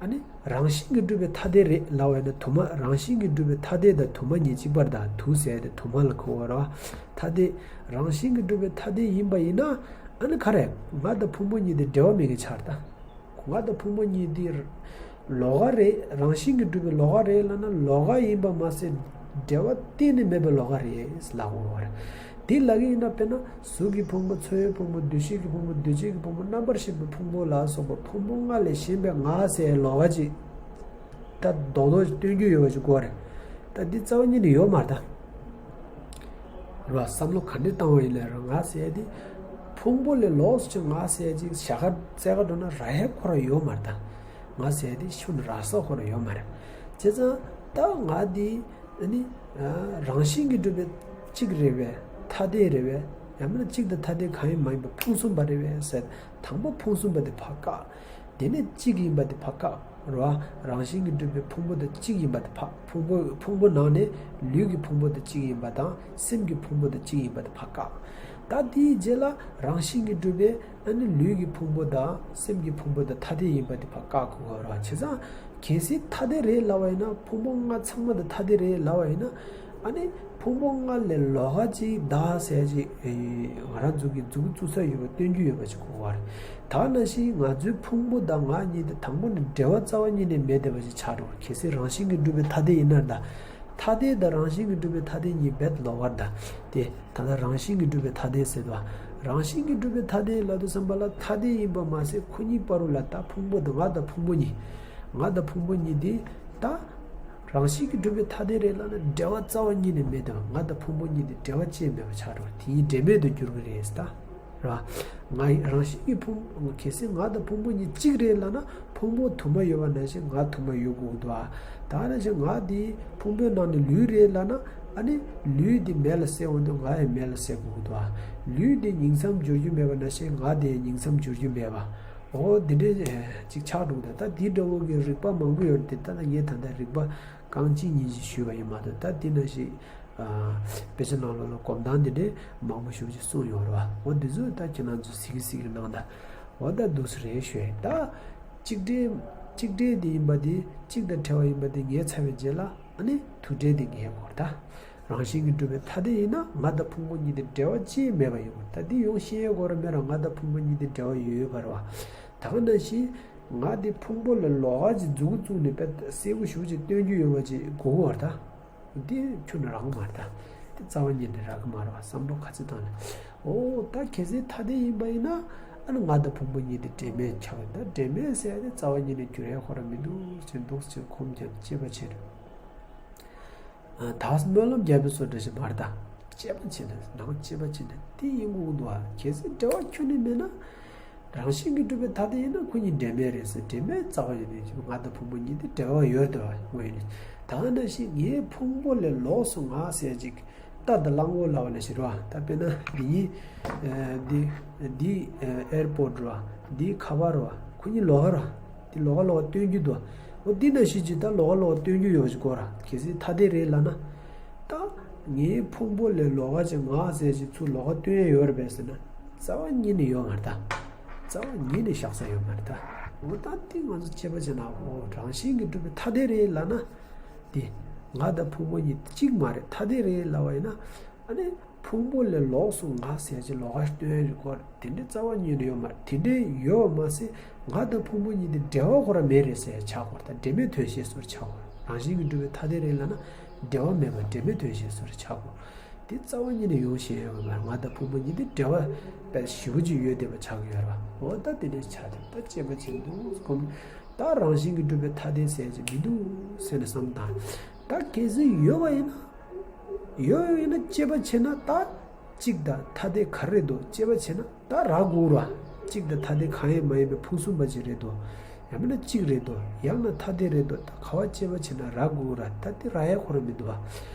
ཨ་ནི་རང་བཞིན་གྱིས་གྲུབ་པའི་ཐ་དད་རེད་ལབ་པ་ཡིན་ན། དུ་མ་རང་བཞིན་གྱིས་གྲུབ་པའི་ཐ་དད་དང་དུ་མ་གཉིས་གཅིག་པ་རེད། ད་དུ་ཟེར་ཡ་དེ་དུ་མ་ལ་གོ་བ་རེད་བ། ཐ་དད་རང་བཞིན་གྱིས་གྲུབ་པའི་ཐ་དད་ཡིན་པ་ཡིན་ན། ཨ་ནི་ག་རེ། ང་དང་ཕུང་པོ་གཉིས་དེ་འབྲེལ་བ་མེད་མཁན་ཆགས་རེད་ད། ང་དང་ཕུང་པོ་གཉིས་དེ་ལོགས་ཀ་རེད། རང་བཞིན་གྱིས་གྲུབ་པའི་ལོགས་ཀ་རེད་ལབ་ན། ལོགས་ཀ་ཡིན་པ་མ་ཟད་འབྲེལ་བ་གཏན་ནས་མེད་པའི་ལོགས་ཀ་རེད་ལབ་དགོས་པ་རེད། དེ་ལབ་ཀྱི་ཡིན་ན། དཔེར་ན་གཟུགས་ཀྱི་ཕུང་པོ། ཚོར་བའི་ཕུང་པོ། འདུ་ཤེས་ཀྱི་ཕུང་པོ། འདུ་བྱེད་ཀྱི་ཕུང་པོ། རྣམ་པར་ཤེས་པའི་ཕུང་པོ་ལ་སོགས་པ་ཕུང་པོ་ལྔ་ལས་གཞན་པའི་ང་ཟེར་ལོགས་ཀ་ཅིག་ད་རྡོག་རྡོག་སྟོན་རྒྱུ་ཡོད་པ་ཞིག་དགོས་རེད། ད་འདི་རྩ་བ་ཉིད་ནས་ཡོད་མ་རེད་ད། རེད་བ། བསམ་བློ་ག་འདྲ་བཏང་བ་ཡིན་ནའི་རེད། ང་ཟེར་ཡ་དེ་ཕུང་པོ་ལས་ལོགས་སུ་ཅིག་ང་ཟེར་ཡ་ཅིག་ཞལ་ཁ་རྩེ་ག་འགྲོ་ན་རག་ཡ་ཁོ་རང་ཡོད་མ་རེད་ད། ང་ཟེར་ཡ་དེ་ཤུན་རག་ས་ཁོ་རང་ཡོད་མ་རེད། བྱས་ཙང་ད་ང་འདི་ཨ་ནི་རང་བཞིན་གྱིས་གྲུབ་པའི་གཅིག་རེད་པས། ཐ་དད་རེད་པས། ཡང་མིན་ན་གཅིག་དང་ཐ་དད་གང་ཡང་མ་ཡིན་པ་ཕུང་གསུམ་པ་རེད་པས་ཟེར། དང་པོ་ཕུང་གསུམ་པ་དེ་ཕར་བཀག་དེ་ནས་གཅིག་ཡིན་པ་དེ་ཕར་བཀག་རེད་བ། རང་བཞིན་གྱིས་གྲུབ་པའི་ཕུང་པོ་དང་གཅིག་ཡིན་པ་དེ་ཕར། ཕུང་པོ་ཕུང་པོ་ནང་ནས་ལུས་ཀྱི་ཕུང་པོ་དང་གཅིག་ཡིན་པ་དང་། སེམས་ཀྱི་ཕུང་པོ་དང་གཅིག་ཡིན་པ་དེ་ཕར་བཀག་ད་དེའི་རྗེས་ལ་རང་བཞིན་གྱིས་གྲུབ་པའི་ཨ་ནི་ལུས་ཀྱི་ཕུང་པོ་དང་སེམས་ཀྱི་ཕུང་པོ་དང་ཐ་དད་ཡིན་པ་དེ་ཕར་བཀག་དགོས་རེད་བ། བྱས་ཙང་གལ་སྲིད་ཐ་དད་རེད་ལབ་པ་ཡིན་ན། ཕུང་པོ་ལྔ་ཚང་མ་དང་ཐ་དད་རེད་ལབ་པ་ཡིན་ན། ཨ་ནི་ཕུང་པོ་ལྔ་ལས་ལོགས་ཀ་ཅིག་བདག་ཟེར་ཅིག་ཨེ། ང་རང་ཚོ་གི་མཛུབ་གུ་བཙུགས་ས་ཡོད་པ་སྟོན་རྒྱུ་ཡོད་པ་ཅིག་དགོས་པ་རེད། ད་ནང་བཞིན་ང་ཚོའི་ཕུང་པོ་དང་ང་གཉིས་དེ་དང་པོ་ནས་འབྲེལ་བ་རྩ་བ་ཉིད་ནས་མེད་བསྡད་པ་ཅིག་ཆགས་འགྲོ། གལ་སྲིད་རང་བཞིན་གྱིས་གྲུབ་པའི་ཐ་དད་ཡིན་ན། ད་ཐ་དད་དང་རང་བཞིན་གྱིས་གྲུབ་པའི་ཐ་དད་གཉིས་རྦད་ལོགས་ཀ་རེད་ད། དེ་ད་ལྟ་རང་བཞིན་གྱིས་གྲུབ་པའི་ཐ་དད་ཟེར་དུས། རང་བཞིན་གྱིས་གྲུབ་པའི་ཐ་དད་ལབ་དུས་ཙམ་པ་ལ། ཐ་དད་ཡིན་པ་མ་ཟད་ཁོ་གཉིས་བར་དུ་ལ་ད་ཕུང་པོ་དང་། ང་དང་ཕུང་པོ་གཉིས། ང་དང་ཕུང་པོ་གཉིས་དེ་ད་རང་བཞིན་གྱིས་གྲུབ་པའི་ཐ་དད་རེད་ལབ་ན་འབྲེལ་བ་རྩ་བ་ཉིད་ནས་མེད་དེ། ང་དང་ཕུང་པོ་གཉིས་དེ་འབྲེལ་བ་ཅི་ཡང་མེད་པ་ཆགས་འགྲོ། དེ་གཉིས་འབྲེལ་མེད་དུ་འགྱུར་གྱི་རེད་ད། རེད་བ། ང་རང་བཞིན་གྱིས་ཕུང་། གལ་སྲིད་ང་དང་ཕུང་པོ་གཉིས་གཅིག་རེད་ལབ་ན། ཕུང་པོ་དུ་མ་ཡོད་པ་ནང་བཞིན་ང་དུ་མ་ཡོད་དགོས་ཀྱི་འདུག་ཨ། ད་ནང་བཞིན་ང་དེ་ཕུང་པོའི་ནང་ནས་ལུས་རེད་ལབ་ན། ཨ་ནི་ལུས་དེ་མེ་ལ་བསྲེགས་འོང་དུས་ང་ཡང་མེ་ལ་བསྲེག་དགོས་ཀྱི་འདུག་ཨ། ལུས་དེ་ཉིང་མཚམས་སྦྱོར་རྒྱུ་མེད་པ་ནང་བཞིན་ང་དེ་ཡང་ཉིང་མཚམས་སྦྱོར་རྒྱུ་མེད་པ། འོ་འདི་འདྲའི་ཅིག་ཆགས་འགྲོ་གི་འདུག་ད་འདི་འདྲ་བོ་གི་རིགས་པ་མང་པོ་ཡོད་རེད་དེ། ད་ལྟ་ངས་ད་ལྟ་རིགས་པ་རྐང་གཅིག་གཉིས་ཅིག་ཞུས་པ་ཡིན་མ་གཏོགས། ད་འདི་ནང་བཞིན་ཨ། དཔེ་ཆ་ནང་ལོགས་ལ་སྒོམ་སྟངས་འདི་འདྲའི་མང་པོ་ཞེ་པོ་ཅིག་གསུངས་ཡོད་རེད་བ། འོ་འདི་ཚོ་ད་ཁྱེད་རང་ཚོ་གཟིགས་གཟིགས་གནང་དང་། འོ་ད་འདུག་སེ་རེད་ཞུས། ད་གཅིག་འབྲེལ་གཅིག་འབྲེལ་དེ་ཡིན་པ་དེ། གཅིག་དང་བྲལ་བ་ཡིན་པ་དེ་ངེས་ཚར་བའི་རྗེས་ལ། ཨ་ནི་དུ་འབྲེལ་དེ་ངེས་དགོས་རེད་ད། རང་བཞིན་གྱིས་གྲུབ་པའི་ཐ་དད་ཡིན་ན། ང་དང་ཕུང་པོ་གཉིས་དེ་འབྲེལ་བ་ཅི་ཡང་མེད་པ་ཡིན་དགོས། ད་འདི་ཡོང་ཤེས་ཡོད་དགོས་ར་མེད་ར། ང་དང་ཕུང་པོ་གཉིས་དེ་འབྲེལ་བ་ཡོད་ཡོད་པ་རེད་བ། ད་ག་ནང་བཞིན་ང་དེ་ཕུང་པོ་ལས་ལོགས་ཀ་ཅིག་མཛུབ་གུ་བཙུགས་ནས་དཔེ་གསལ་པོ་ཞེ་པོ་ཅིག་སྟོན་རྒྱུ་ཡོད་པ་ཅིག་དགོས་ཀྱི་རེད་ད། འདི་ཁྱོན་ནས་རག་གི་མ་རེད་ད། འདི་རྩ་བ་ཉིད་ནས་རག་གི་མ་རེད་བ། བསམ་བློ་ག་ཚོད་བཏང་ནས། འོ་ད་གལ་སྲིད་ཐ་དད་ཡིན་པ་ཡིན་ན། ཨ་ནི་ང་དང་ཕུང་པོ་གཉིས་དེ་འབྲེལ་མེད་ཆགས་ཡོད། ད་འབྲེལ་མེད་ཟེར་ཡ་དེ་རྩ་བ་ཉིད་ནས་འགྱུར་ཡ་ཁོ་རང་མི་འདུག་ཅེས་འདུག་ཅེས་ཁོམ་ཀྱང་དཔྱད་པ་བྱེད། ཨ། ད་སྨོན་ལམ་རྒྱག་པའི་བཟོ་འདྲ་ཞིག་མ་རེད་ད། དཔྱད་པ་བྱེད་ན། ནང་དཔྱད་པ་བྱེད་ན་དེ་ཡིན་དགོས་ཀྱི་འདུག་ཨ། གལ་སྲིད་འབྲེལ་བ་ཁྱོན་ནས་མེད་ན། རང་བཞིན་གྱིས་གྲུབ་པའི་ཐ་དད་ཡིན་ན་ཁོ་གཉིས་འབྲེལ་མེད་རེད་ཟེར། འབྲེལ་མེད་རྩ་བ་ཡིན་ནས་ང་དང་ཕུང་པོ་གཉིས་དེ་འབྲེལ་བ་ཡོད་དོ། དངོས་ཡིན་ནས། ད་ག་ནང་བཞིན་ངའི་ཕུང་པོ་ལས་ལོགས་སུ་ང་ཟེར་ཅིག་རྟ་དང་གླང་པོ་ལབ་པ་ནང་བཞིན་རེད་བ། ད་དཔེར་ན་འདི་གཉིས། ཨ། འདི་འདི་ཨ་ཨེར་པོར་རེད་བ། འདི་ཁ་པར་རེད་བ། ཁོ་གཉིས་ལོགས་ཀ་རེད་བ། འདི་ལོགས་ཀ་ལོགས་ཀ་སྟོན་རྒྱུ་འདུག་འོ་འདི་ནང་བཞིན་ཅིག་ད་ལོགས་ཀ་ལོགས་ཀ་སྟོན་རྒྱུ་ཡོད་པ་ཅིག་དགོས་ར། གལ་སྲིད་ཐ་དད་རེད་ལབ་ན། ད་ངའི་ཕུང་པོ་ལས་ལོགས་ཀ་ཅིག་ང་ཟེར་ཅིག་ཚུར་ལོགས་ཀ་སྟོན་ཡ་ཡོད་རེད་པས་ཟེར་ན། རྩ་བ་ཉིད་ནས་ཡོད་མ་རེད་ད། རྩ་བ་ཉིད་ནས་བཞག་ས་ཡོད་མ་རེད་ད། འོ་ད་འདི་ང་ཚོ་དཔྱད་པ་བྱས་ན། འོ་རང་བཞིན་གྱིས་གྲུབ་པའི་ཐ་དད་རེད་ལབ་ན། དེ་ང་དང་ཕུང་པོ་གཉིས་གཅིག་མ་རེད། ཐ་དད་རེད་ལབ་པ་ཡིན་ན། ཨ་ནི་ ཕུང་པོ་ལས་ལོགས་སུ་ང་ཟེར་གྱི་ལོགས་ཀ་སྟོན་རིགས་སྐོར་དེ་འདྲའི་རྩ་བ་ཉིད་ནས་ཡོད་མ་རེད། དེ་འདྲའི་ཡོད་མ་ཟད་ང་དང་ཕུང་པོ་གཉིས་དེ་འབྲེལ་བ་ཁོ་རང་མེད་རེད་ཟེར་ཆགས་དགོས། ད་འབྲེལ་མེད་དོན་ཤེས་སུ་ཆགས་དགོས། རང་བཞིན་གྱིས་གྲུབ་པའི་ཐ་དད་རེད་ལབ་ན་འབྲེལ་བ་མེད་པ་འབྲེལ་མེད་དོན་ཤེས་སུ་ཆགས་དགོས། དེ་རྩ་བ་ཉིད་ནས་ཡོང་ཤེས་ཡོད་མ་རེད། ང་དང་ཕུང་པོ་གཉིས་དེ་འབྲེལ་བ་དཔེ་ཞེ་པོ་ཅིག་ཡོད་བསྡད་པ་ཆགས་ཀྱི་ཡོད་རེད་བ། འོ་ད་དེ་འདྲའི་ཆགས་དེ་ད་དཔྱད་པ་བྱེད་འདུག་གོམས། ད་རང་བཞིན་གྱིས་གྲུབ་པའི་ཐ་དད་ཟེར་གྱི་མི་འདུག་ཟེར་ནས་བསམ་དང་། ད་གལ་སྲིད་ཡོད་པ་ཡིན་ན། ཡོད་ཡོད་ཡིན་ན་དཔྱད་པ་བྱས་ན་ད་གཅིག་དང་ཐ་དད་ག་རེ་རེད་འདུག་དཔྱད་པ་བྱས་ན་ད་རག་དགོས་ར། གཅིག་དང་ཐ་དད་གང་ཡང་མ་ཡིན་པའི་ཕུང་གསུམ་པ་ཅིག་རེད་འདུག་ཡང་མིན་ན་གཅིག་རེད་འདུག་ཡང་ན་ཐ་དད་རེད་འདུག་ད་ག་བ་དཔྱད་པ་བྱས་ན་རག་དགོས་ར། ད་དེ་རག་ཡ་ཁོ་རང་མི་འདུག་བ།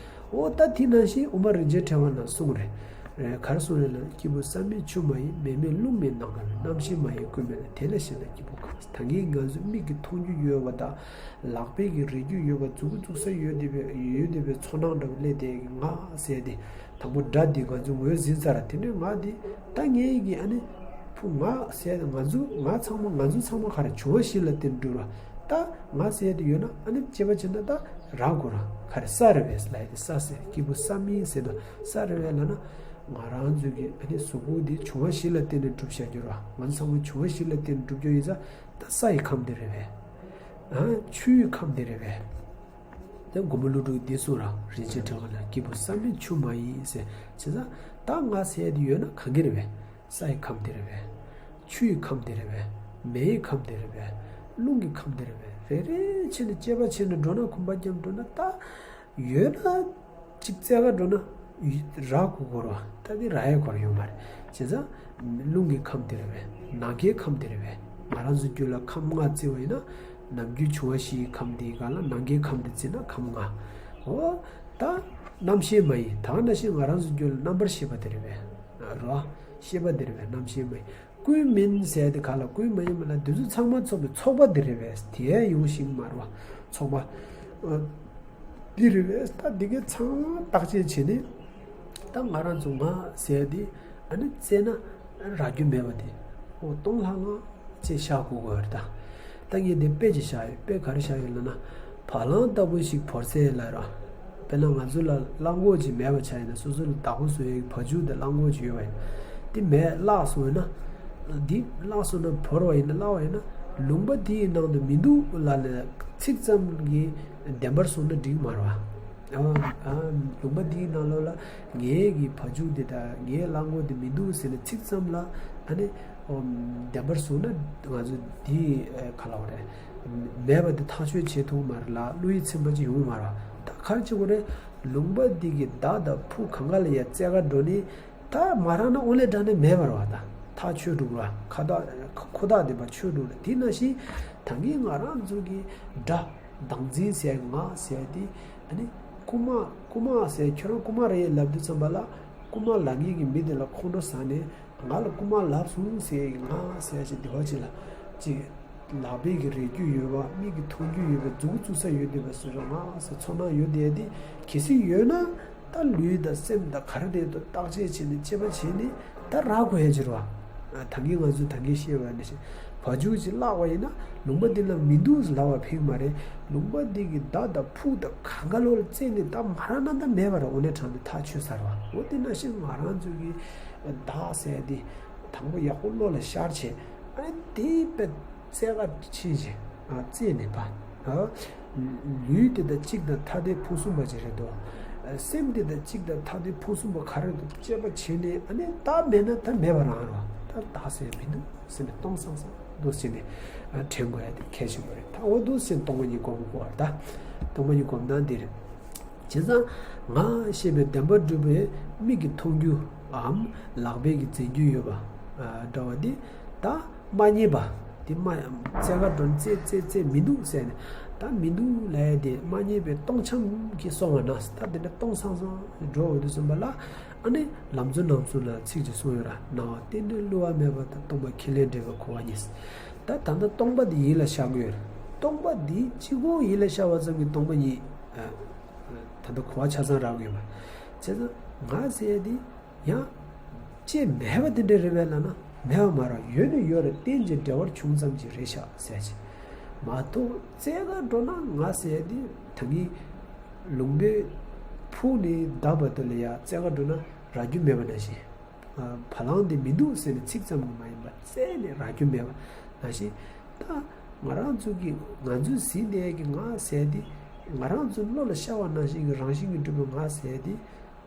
འོ་ད་དེ་ནང་བཞིན་དབུ་མ་རིན་ཆེན་ཕྲེང་བ་ནང་གསུངས་རེད། ག་རེ་གསུངས་རེད་ལབ་ན། སྐྱེས་བུ་ས་མེད་ཆུ་མ་ཡིན། མེ་མེད་རླུང་མེད། ནམ་མཁའ་མེད། རྣམ་ཤེས་མ་ཡིན་ཀུན་མེད་ལ། དེ་ལས་གཞན་དག་སྐྱེས་བུ་གང་། ད་གིན་ང་ཚོ་མིག་གིས་མཐོང་རྒྱུ་ཡོད་པ་དང་། ལག་པས་ཀྱིས་རེག་རྒྱུ་ཡོད་པ། མཛུབ་གུ་བཙུགས་ས་ཡོད་བསྡད་པའི་ཡོད་བསྡད་པའི་ཚོར་སྣང་འདྲ་བོ་སླེབས་བསྡད་ཀྱི་ང་ཟེར་ཏེ། དང་པོ་སྒྲ་འདི་ང་ཚོས་ངོས་ཟིན་ཚར། དེ་ནས་ང་འདི་ད་ངའི་གི་ཨ་ནི་ཕུ་ང་ཟེར་ཏེ་ང་ཚོ་ང་ཚང་མ་ང་ཚོ་ཚང་མ་ག་རེ་བྱུང་བ་བཞི་ལ་བརྟེན་གྲུབ་ར། ད་ང་ཟེར་ཏེ་ཡོད་ན་ཨ་ནི་དཔྱད་པ་བྱེད་ན་ད་རག་དགོས་ར། ག་རེ་ས་རེད་པས་ལབ་ཡ་དེ་ས་ཟེར། སྐྱེས་བུ་ས་མེད་ཟེར་དུས་ས་རེད་པས་ལབ་ན། ང་རང་ཚོའི་གི་ཨ་ནི་གཟུགས་པོ་འདི་བྱུང་བ་བཞི་ལ་བརྟེན་ནས་གྲུབ་བཞག་རྒྱུ་ར། ང་ཚོ་ཚང་མ་བྱུང་བ་བཞི་ལ་བརྟེན་ནས་གྲུབ་རྒྱུ་ཡིན་ཙང་ད་ས་ཡི་ཁམས་འདི་རེད་པས། ཨ་ཆུ་ཡི་ཁམས་འདི་རེད་པས། དེ་མགོན་པོ་ཀླུ་སྒྲུབ་འདི་གསུངས་ར། རིན་ཆེན་ཕྲེང་བ་ལ་སྐྱེས་བུ་ས་མེད་ཆུ་མ་ཡིན་ཟེར། བྱས་ཙང་ད་ང་ཟེར་ཡ་དེ་ཡོད་ན་གང་གི་རེད་པས། ས་ཡི་ཁམས་དེ་རེད་པས། ཆུ་ཡི་ཁམས་དེ་རེད་པས། མེ་ཡི་ཁམས་དེ་རེད་པས། རླུང་གི་ཁམས་དེ་རེད་པས། རེ་རེ་བྱས་ནས་དཔྱད་པ་བྱས་ནས་འགྲོ་ན་ཁུམ་པ་རྒྱབ་འགྲོ་ན་ད་ཡོད་ན། གཅིག་བཙལ་ག་འགྲོ་ན་རག་དགོས་ར། ད་དེ་རག་ཡ་ཁོ་རང་ཡོད་མ་རེད། བྱས་ཙང་རླུང་གི་ཁམས་དེ་རེད་པས། ནམ་མཁའི་ཁམས་དེ་རེད་པས། ང་རང་ཚོ་རྒྱུད་ལ་ཁམས་ལྔ་བརྩི་བ་ཡིན་ན། ནམ་རྒྱུན་བྱུང་བ་བཞིའི་ཁམས་དེའི་སྒང་ལ་ནམ་མཁའི་ཁམས་དེ་བརྩིས་ན་ཁམས་ལྔ། འོ། ད་རྣམ་ཤེས་མ་ཡིན། ད་ག་ནང་བཞིན་ང་རང་ཚོ་རྒྱུད་ལ་རྣམ་པར་ཤེས་པ་དེ་རེད་པས། ར། ཤེས་པ་དེ་རེད་པས། རྣམ་ཤེས་མ་ཡིན། ཀུན་མིན་ཟེར་དེ་ག་ལ། ཀུན་མ་ཡིན་པ་ལ་འདི་ཚོ་ཚང་མ་ཚོགས་པའི་ཚོགས་པ་འདི་རེད་པས། དེ་ཡང་ཡོང་ཤིང་མ་རེད་པ། ཚོགས་པ་འདི་རེད་པས། ད་འདི་གའི་ཚང་མ་བརྟག་དཔྱད་བྱས་ནས་ད་ང་རང་ཚོ་ང་ཟེར་དེ་ཨ་ནི་བཙལ་ན་རག་རྒྱུ་མེད་པ་དེ། འོ་སྟོང་ལྷང་ལྷང་ཅེས་བཞག་དགོས་དགོས་རེད་ད། ད་ངས་འདི་དཔེ་ཅིག་བཞག་ཡོད། དཔེ་ག་རེ་བཞག་ཡོད་ལབ་ན། བ་ལང་ལྟ་བུ་ཞིག་བོར་ཚེ་ལབ་ར། དཔེར་ན་ང་ཚོ་ལ་གླང་གོག་ཅིག་མེད་པ་ཆགས་ཡིན་ན། སོ་སོ་ལ་བདག་པོ་བཟོ་ཡའི་བ་ཕྱུགས་དང་གླང་གོག་ཅིག་ཡོད་པ་ཡིན་ན། དེ་མེད་བརླག་སོང་ཡིན་ན། འདི་བརླག་སོང་ན་བོར་བ་ཡིན་ན་བརླག་པ་ཡིན་ན། ལུང་པ་འདིའི་ནང་དུ་མི་འདུག་ལབ་ནས་ཚིག་ཙམ་གྱིས་བདེན་པར་བཟུང་ན་འགྲིག་མ་རེད་པ། ཨ་ཨ་ལུང་པ་འདིའི་ནང་ལོགས་ལ་ངའི་གི་བ་ཕྱུགས་འདི་དང་ངའི་གླང་གོག་འདི་མི་འདུག་ཟེར་ནས་ཚིག་ཙམ་ལ་ཨ་ནི་ཨོ་བདེན་པར་བཟུང་ན་ང་ཚོ་འདི་ག་ལབ་དགོས་རེད། མེད་པ་འདི་ཐག་གཅོད་བྱེད་ཐུབ་མ་རེད་ལ། བློ་ཡིད་ཚིམ་པ་ཅིག་ཡོང་མ་རེད། ད་ག་རེ་བྱེད་དགོས་རེད། ལུང་པ་འདི་གི་མདའ་དང་ཕུ་གང་ག་ལ་ཡ་བཙལ་ག་འགྲོ་ནི། ད་མ་རག་ན་དབུ་ལས་དྲངས་ནས་མེད་པ་རེད་པ། ད་ཐག་ཆོད་འགྲོ་གི་རེད་པ། ཁ་བརྡ་ཁོ་ཐག་དེ་པ་ཆོད་འགྲོ་གི་རེད། དེ་ནང་བཞིན་ད་གིན་ང་རང་ཚོ་གི་དགྲ་བདག་འཛིན་ཟེར་ང་ཟེར་དེ་ཨ་ནི་རྐུ་མ་རྐུ་མ་ཟེར། ཁྱོད་རང་རྐུ་མ་རེད་ལབ་དུས་ཙམ་པ་ལ་རྐུ་མ་ལབ་མཁན་གྱི་མི་དེ་ལ་ཁོང་ཁྲོ་ཟ་ནས། ང་ལ་རྐུ་མ་ལབ་སོང་ཟེར་ང་ཟེར་ཅིག་འདི་བ་ཅིག་ལ་ཅིག་ལག་པས་ཀྱི་རེག་རྒྱུ་ཡོད་པ། མིག་གིས་མཐོང་རྒྱུ་ཡོད་པ། མཛུབ་གུ་བཙུགས་ས་ཡོད་བསྡད་པ་ཟེར་ར། ང་ཟེར་ཚོར་སྣང་ཡོད་བསྡད་དེ་གལ་སྲིད་ཡོད་ན་ད་ལུས་དང་སེམས་དང་ག་རེ་རེད་འདུག་བརྟག་དཔྱད་བྱས་ནས་དཔྱད་པ་བྱས་ནས་ད་རག་དགོས་ཡ་ཅིག་རེད་པ། ད་གིན་ང་ཚོས་ད་གིན་བཤད་པ་ནང་བཞིན་བ་ཕྱུགས་ཅིག་བརླགས་པ་ཡིན་ན་ལུང་པ་འདི་ལ་མི་འདུག་ལབ་པ་ཕིག་མ་རེད། ལུང་པ་འདི་གི་མདའ་དང་ཕུ་དང་གང་ག་ལོག་ལ་བཙལ་ནས་ད་མ་རག་ན་ད་མེད་པ་རེད། དབུ་ལས་དྲངས་ནས་ཐག་ཆོད་ཚར་བ། འོ་དེ་ནང་བཞིན་ང་རང་ཚོ་གི་བདག་ཟེར་དེ། དང་པོ་ཡག་པོ་བློ་ལ་ཤར་བྱས། ཨ་ནི་དེའི་དཔེ་བཙལ་ག་ཕྱིན་བྱས། ཨ་བཙལ་ནས་པ། ཨ་ལུས་དེ་དང་གཅིག་དང་ཐ་དད་ཕུང་གསུམ་པ་ཅིག་རེད་དོ། ཨ་སེམས་དེ་དང་གཅིག་དང་ཐ་དད་ཕུང་གསུམ་པ་ག་རེ་འདུག་དཔྱད་པ་བྱས་ནས། ཨ་ནི་ད་མེད་ན་ད་མེད་པ་རང་རེད་པ། ད་བདག་ཟེར་མི་འདུག་ཟེར་ནས་སྟོང་སང་སང་འདུག་ཟེར་ནས། ཨ་དྲན་དགོས་ཡ་དེ་གལ་ཆེན་པོ་རེད། ད་འོ་འདུག་ཟེར་ནས་སྟོང་པ་ཉིད་སྒོམ་དགོས་པ་རེད། ད་སྟོང་པ་ཉིད་སྒོམ་སྟངས་འདི་རེད། བྱས་ཙང་ང་ཞེས་པའི་བདེན་པར་གྲུབ་པའི་མིག་གིས་མཐོང་རྒྱུའམ་ལག་པས་ཀྱིས་འཛིན་རྒྱུ་ཡོད་པ་འདྲ་བ་འདི་ད་མ་རྙེད་པ་འདི་མ་བཙལ་ག་འགྲོ་ན་བཙལ་བཙལ་བཙལ་མི་འདུག་ཟེར་ནས། ད་མི་འདུག་ལབ་ཡ་དེ་མ་རྙེད་པའི་སྟོང་འཁྱམས་ཀྱིས་སོང་བ་ན། ད་དེ་འདྲ་སྟོང་སང་སང་འགྲོ་འོང་དུས་ཙམ་པ་ལ་ཨ་ནི་ལམ་གཙོ་རྣམ་གསུམ་ལ་ཚིག་ཅིག་གསུངས་ཡོད་ར། སྣང་བ་རྟེན་འབྲེལ་བསླུ་བ་མེད་པ་དང་། སྟོང་པ་ཁས་ལེན་འབྲེལ་བའི་གོ་བ་གཉིས། ད་ད་ལྟ་སྟོང་པ་འདི་ཡིད་ལ་ཤར་གྱི་ཡོད་རེད། སྟོང་པ་འདི་གཅིག་པོ་ཡིད་ལ་ཤར་བ་ཙམ་གྱིས་སྟོང་པ་ཉིད་ད་ལྟ་གོ་བ་ཆ་ཚང་རག་གི་ཡོད་མ་རེད། བྱས་ཙང་ང་ཟེར་ཡ་འདི་ཡང་ཅེས་མེད་པ་དེ་འདྲ་རེད་པས་ལབ་ན་མེད་པ་མ་རེད། ཡོད་ནི་ཡོད་རེད། རྟེན་ཅིང་འབྲེལ་བར་བྱུང་ཙམ་གྱིས་རེད་ཤག་ཟེར་ཅིག་མ་གཏོགས་བཙལ་ག་འགྲོ་ན་ང་ཟེར་ཡ་འདི་ད་གིན་ལུང་པའི་ཕུག་ནས་བརྡབས་པ་དེ་ལ་ཡ་བཙལ་ག་འགྲོ་ན། རག་རྒྱུ་མེད་པ་ནང་བཞིན། བ་ལང་དེ་མི་འདུག་ཟེར་ནས་ཚིག་ཙམ་གྱིས་མ་ཡིན་པར་རྩད་ནས་རག་རྒྱུ་མེད་པ་ནང་བཞིན། ད་ང་རང་ཚོ་གི་ང་ཚོས་ཟིན་བསྡད་ཀྱི་ང་ཟེར་དེ། ང་རང་ཚོའི་བློ་ལ་ཤར་བ་ནང་བཞིན་གྱི་རང་བཞིན་གྱིས་གྲུབ་པའི་ང་ཟེར་དེ།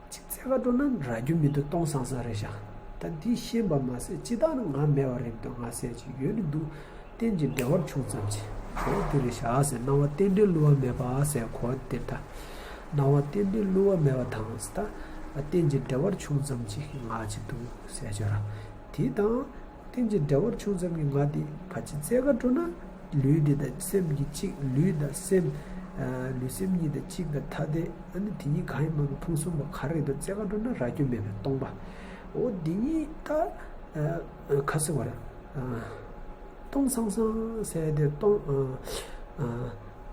ཅིག་བཙལ་ག་འགྲོ་ན་རག་རྒྱུ་མི་འདུག་སྟོང་སང་སང་རེད་ཤག་ད་འདི་ཤེས་པ་མ་ཟད་ཅི་ལྟར་ན་ང་མེད་པ་རེད་འདུག་ང་ཟེར་ཅིག་ཡོད་ནི་འདུག་རྟེན་ཅིང་འབྲེལ་བར་བྱུང་ཙམ་གྱིས་གོ་བ་འདི་རེད་ཤག་ཟེར། སྣང་བ་རྟེན་འབྲེལ་བསླུ་བ་མེད་པ་ཟེར་གོ་བ་འདིར་ད། སྣང་བ་རྟེན་འབྲེལ་བསླུ་བ་མེད་པ་དང་ཟེར་ད། རྟེན་ཅིང་འབྲེལ་བར་བྱུང་ཙམ་གྱིས་ང་ཅིག་འདུག་ཟེར་ཅོ་ར། དེ་དང་། རྟེན་ཅིང་འབྲེལ་བར་བྱུང་ཙམ་གྱི་ང་དེ་ཕལ་ཆེར་བཙལ་ག་འགྲོ་ན། ལུས་འདི་དང་སེམས་ཀྱི་གཅིག་ལུས་དང་སེམས། ལུས་སེམས་གཉིས་དང་གཅིག་དང་ཐ་དད་ཨ་ནི་དེ་གཉིས་གང་ཡིན་མ་གི་ཕུང་གསུམ་པ་ག་རེ་རེད་འདུག་བཙལ་ག་འགྲོ་ན་རག་རྒྱུ་མེད་པའི་སྟོང་པ། འོ་འདི་གཉིས་ད། ཁ་སི་བ་རེད། སྟོང་སང་སང་ཟེར་དེ་སྟོང་།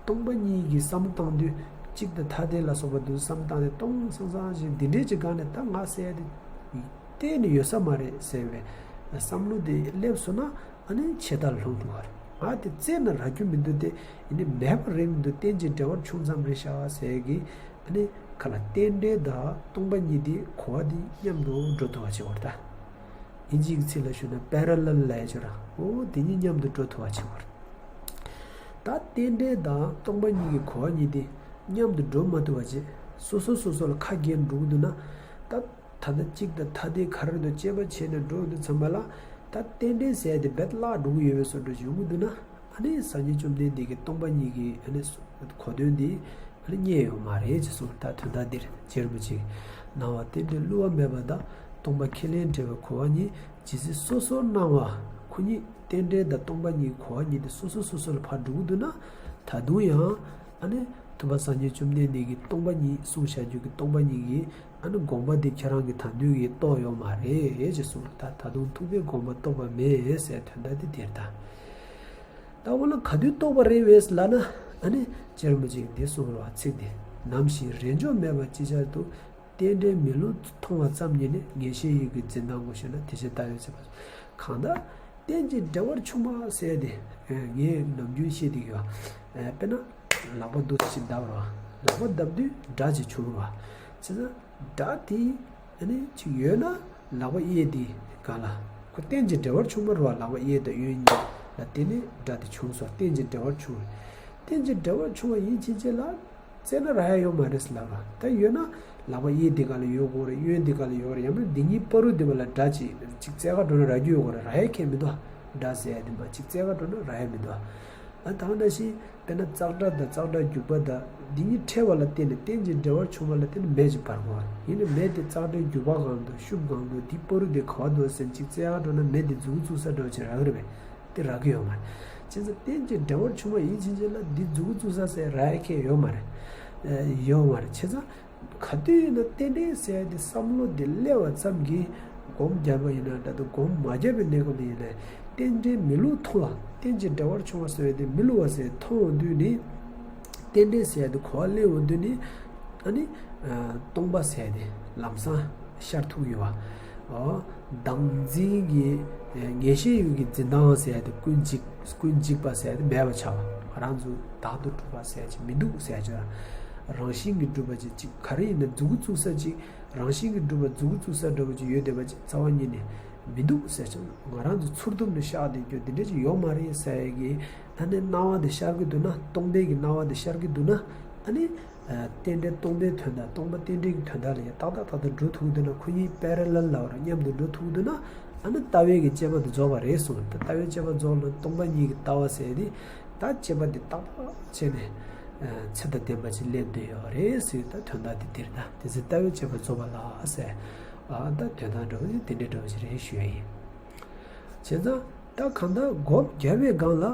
སྟོང་པ་གཉིས་ཀྱི་བསམ་བློ་བཏང་དུས་གཅིག་དང་ཐ་དད་ལ་སོགས་པ་འདུག་བསམ་བཏང་དེ་སྟོང་སང་སང་ཞིག་འདི་འདྲའི་ཅིག་གང་ནས་ད་ང་ཟེར་དེ། གཏན་ནས་ཡོད་ས་མ་རེད་ཟེར་བའི་བསམ་བློ་དེ་སླེབས་སོང་ན་ཨ་ནི་ཆད་ལྟར་ལྷུང་འགྲོ་བ་རེད། ང་དེ་བཙལ་ན་རག་རྒྱུ་མི་འདུག་སྟེ་ཡིན་ནི་མེད་པ་རེད་མི་འདུག་རྟེན་ཅིང་འབྲེལ་བར་བྱུང་ཙམ་རེད་ཤག་ཟེར་གི་ཨ་ནི་ག་ལ་རྟེན་འབྲེལ་དང་སྟོང་པ་གཉིས་དེ་གོ་བ་དེ་མཉམ་དུ་འགྲོ་ཐུབ་པ་བྱེད་བར་ད། ཨིན་ཇིའི་ཚིག་ལ་ཞུ་ན་པེ་ར་ལལ་ལབ་ཡ་ཅིག་ཡོད་ར། འོ་དེ་གཉིས་མཉམ་དུ་འགྲོ་ཐུབ་པ་བྱེད་བར། ད་རྟེན་འབྲེལ་དང་སྟོང་པ་གཉིས་ཀྱི་གོ་བ་གཉིས་དེ་མཉམ་དུ་འགྲོ་མ་ཐུབ་པ་བྱེད། སོ་སོ་སོ་སོ་ལ་ཁ་གྱེས་འགྲོ་གི་འདུག་ན། ད་ད་ལྟ་གཅིག་དང་ཐ་དད་ག་རེ་འདུག་དཔྱད་པ་བྱས་ནས་འགྲོ་འདུག་ཚང་མ་ལ། ད་རྟེན་འབྲེལ་ཟེར་དེ་རྦད་བརླག་འགྲོ་གི་ཡོད་པའི་བཟོ་འདྲ་ཞིག་ཡོང་གི་འདུག་ན། ཨ་ནི་སངས་རྒྱས་བཅོམ་ལྡན་འདས་ཀྱིས་སྟོང་པ་ཉིད་ཀྱི་ཨ་ནི་གོ་དོན་འདི་ཨ་ནི་རྙེད་ཡོད་མ་རེད་ཅེས་གསུངས། ད་དོན་དག་འདིར་རྗེ་རིན་པོ་ཆེས་སྣང་བ་རྟེན་འབྲེལ་བསླུ་བ་མེད་པ་དང་སྟོང་པ་ཁས་ལེན་བྲལ་བའི་གོ་བ་གཉིས་ཇི་སྲིད་སོ་སོར་སྣང་བ་ཁོ་གཉིས་རྟེན་འབྲེལ་དང་སྟོང་པ་གཉིས་གོ་བ་གཉིས་དེ་སོ་སོ་སོ་སོ་ལ་ཕར་འགྲོ་གི་འདུག་ན། ད་དུང་ཡང་ཨ་ནི་ཐུབ་པ་སངས་རྒྱས་བཅོམ་ལྡན་འདས་ཀྱིས་སྟོང་པ་ཉིད་གསུངས་བཞག་རྒྱུ་གི་སྟོང་པ་ཉིད་ཀྱི་ཨ་ནི་དགོངས་པ་དེ་ཁྱེད་རང་གིས་ད་དུང་གིས་རྟོགས་ཡོད་མ་རེད་ཅེས་གསུངས། ད་ད་དུང་ཐུབ་པའི་དགོངས་པ་རྟོགས་པ་མེད་ཟེར་དོན་དག་དེ་དེར་ད། ད་འོ་ན་ག་དུས་རྟོགས་པ་རེད་བས་ལབ་ན། ཨ་ནི་རྗེ་རིན་པོ་ཆེས་འདི་གསུངས་པ་ཚིག་འདི། ནམ་ཞིག་རེས་འཇོག་མེད་པར་ཅིག་ཅར་དུ། རྟེན་འབྲེལ་མི་བསླུ་མཐོང་བ་ཙམ་ཉིད་ནི། ངེས་ཤེས་ཡིད་ཀྱི་འཛིན་སྟངས་ངོ་ཤེས་ན། དེ་ཕྱིར་ལྟ་བའི་དཔྱད་པ། གང་ལྟར་རྟེན་ཅིང་འབྲེལ་བར་བྱུང་བ་ཟེར་ཏེ། ངས་ནམ་རྒྱུན་བཤད་བསྡད་ཀྱི་ཡོད། དཔེར་ན། ལག་པ་འདུག་སེ་ཅིག་བརྡབ་རོགས། ལག་པ་བརྡབ་དུས་སྒྲ་ཅིག་བྱུང་རོགས། བྱས་ཙང་སྒྲ་དེ་ཨ་ནི་ཅིག་ཡོད་ན་ལག་པ་གཡས་དེ་སྒང་ལ། ཁོ་རྟེན་ཅིང་འབྲེལ་བར་བྱུང་བ་རེད་བ། ལག་པ་གཡས་དང་གཡོན་གཉིས་ལ་བརྟེན་ནས་སྒྲ་དེ་བྱུང་སོང་། རྟེན་ཅིང་འབྲེལ་བར་བྱུང་། རྟེན་ཅིང་འབྲེལ་བར་བྱུང་བ་ཡིན་ཕྱིན་ཆད་ལ། བཙལ་ན་རག་ཡ་ཡོད་མ་རེད་ཟེར་ལབ་ར། ད་ཡོད་ན་ལག་པ་གཡས་འདི་ག་ལ་ཡོད་དགོས་རེད། གཡོན་འདི་ག་ལ་ཡོད་རེད། ཡང་མིན་འདི་གཉིས་བར་དུ་འདི་བ་ལ་སྒྲ་ཅིག་ཅིག་བཙལ་ག་འགྲོ་ན་རག་རྒྱུ་ཡོད་དགོས་རེད། རག་ཡ་ཁྱད་མི་འདུག་སྒྲ་ཟེར་ཡ་འདི་མ་ཅིག་བཙལ་ག་འགྲོ་ན་རག་ཡ་མི་འདུག་ཨ་ད་ག་ནང་བཞིན་དཔེར་ན་ཙག་སྒྲ་དང་ཙག་སྒྲ་འཇུག་པ་དང་འདི་གཉིས་ཕྲད་པ་ལ་བརྟེན་ནས་རྟེན་ཅིང་འབྲེལ་བར་བྱུང་བ་ལ་བརྟེན་ནས་མེ་ཅིག་འབར་དགོས་རེད། ཡིན་ནའི་མེ་དེ་ཙག་སྒྲའི་འཇུག་པ་གང་འདུག་ཤུབས་གང་འདུག་འདི་བར་དུ་འདི་ག་བ་འདུག་ཟེར་ཅིག་བཙལ་ག་འགྲོ་ན་མེ་དེ་མཛུབ་གུ་བཙུགས་ས་འདྲ་བོ་ཅིག་རག་གི་རེད་པས། དེ་རག་གི་ཡོད་མ་རེད། བྱས་ཙང་རྟེན་ཅིང་འབྲེལ་བར་བྱུང་བ་ཡིན་ཕྱིན་ཆད་ལ་འདི་མཛུབ་གུ་བཙུགས་ས་ཟེར་རག་ཡ་ཁྱད་ཡོད་མ་རེད། ཡོད་མ་རེད། བྱས་ཙང་ག་དུས་ཡིན་ན་རྟེན་འབྲེལ་ཟེར་ཡ་དེ་བསམ་བློ་དེ་སླེབས་པ་ཙམ་གྱིས་སྒོམ་བརྒྱབ་པ་ཡིན་ན་འདྲ་འདུག་སྒོམ་མ་བརྒྱབ་པའི་གནས་སྐབས་དེ་ཡིན་ན་རྟེན་འབྲེལ་མི་བསླུ་མཐོང་བ། རྟེན་ཅིང་འབྲེལ་བར་བྱུང་བ་ཟེར་ཡ་དེ་མི་བསླུ་བ་ཟེར་མཐོང་འོང་དུས་ནི། རྟེན་འབྲེལ་ཟེར་ཡ་དེ་གོ་བ་སླེབས་འོང་དུས་ནི། ཨ་ནི། སྟོང་པ་ཟེར་ཡ་དེ་ལམ་སང་ཤར་ཐུབ་ཡོད་པ། འོ། བདག་འཛིན་གྱི་ངེས་ཤེས་ཡིད་ཀྱི་འཛིན་སྟངས་ཟེར་ཡ་དེ་ཀུན་འཇིག་ཀུན་འཇིག་པ་ཟེར་ཡ་དེ་མེད་པ་ཆགས་པ། ང་རང་ཚོ་བདག་ཏུ་གྲུབ་པ་ཟེར་ཡ་ཅིག་མི་འདུག་ཟེར་ཡ་ཅིག་རང་བཞིན་གྱིས་གྲུབ་པ་ཅིག་ཅིག་ག་རེ་ཡིན་ན་མཛུབ་གུ་བཙུགས་ས་ཅིག་རང་བཞིན་གྱིས་གྲུབ་པ་མཛུབ་གུ་བཙུགས་ས་འདྲ་བོ་ཅིག་ཡོད་བསྡད་པ་ཅིག་རྩ་བ་ཉིད་ནས་མི་འདུག་ཟེར་ཅིག་ང་རང་ཚོ་ཚུར་འདུམ་ནས་བཤགས་བསྡད་རྒྱུ་འདི་འདྲ་ཅིག་ཡོད་མ་རེད་ཟེར་ཡ་གི་ཨ་ནི་སྣང་བ་དེ་ཤར་གི་འདུག་ན། སྟོང་པའི་གི་སྣང་བ་དེ་ཤར་གི་འདུག་ན། ཨ་ནི། རྟེན་འབྲེལ་སྟོང་པའི་དོན་དག་སྟོང་པ་རྟེན་འབྲེལ་གྱི་དོན་དག་ལ་ཡང་ཏག་ཏག་ཏག་ཏག་འགྲོ་ཐུབ་འདུག་ན། ཁོ་གཉིས་པེ་རེ་ལལ་ལབ་ར་མཉམ་དུ་འགྲོ་ཐུབ་འདུག་ན། ཨ་ནི་ལྟ་བའི་གི་དཔྱད་པ་དེ་རྫོགས་པ་རེད་གསུངས། ད་ལྟ་བའི་དཔྱད་པ་རྫོགས་ལ་སྟོང་པ་ཉིད་ཀྱི་ལྟ་བ་ཟེར་ནི། ད་དཔྱད་པ་དེ་ཏག་ཏག་བྱས་ནས། ཚེ་དང་ལྡན་པ་ཅིག་སླེབས་བསྡད་ཡོད་རེད་ཟེར། ད་དོན་དག་དེ་འདིར་ད་དེ་ཚེ་ལྟ་བའི་དཔྱད་པ་རྫོགས་པ་ལ་ཟེར། ཨ་ད་དོན་དག་འདྲ་བོ་དེ་འདྲའི་འདྲ་བོ་ཞིག་རེད་ཞུ་ཡ་ཡིན། བྱས་ཙང་། ད་གང་ལྟར་སྒོམ་བརྒྱབ་པའི་སྒང་ལ།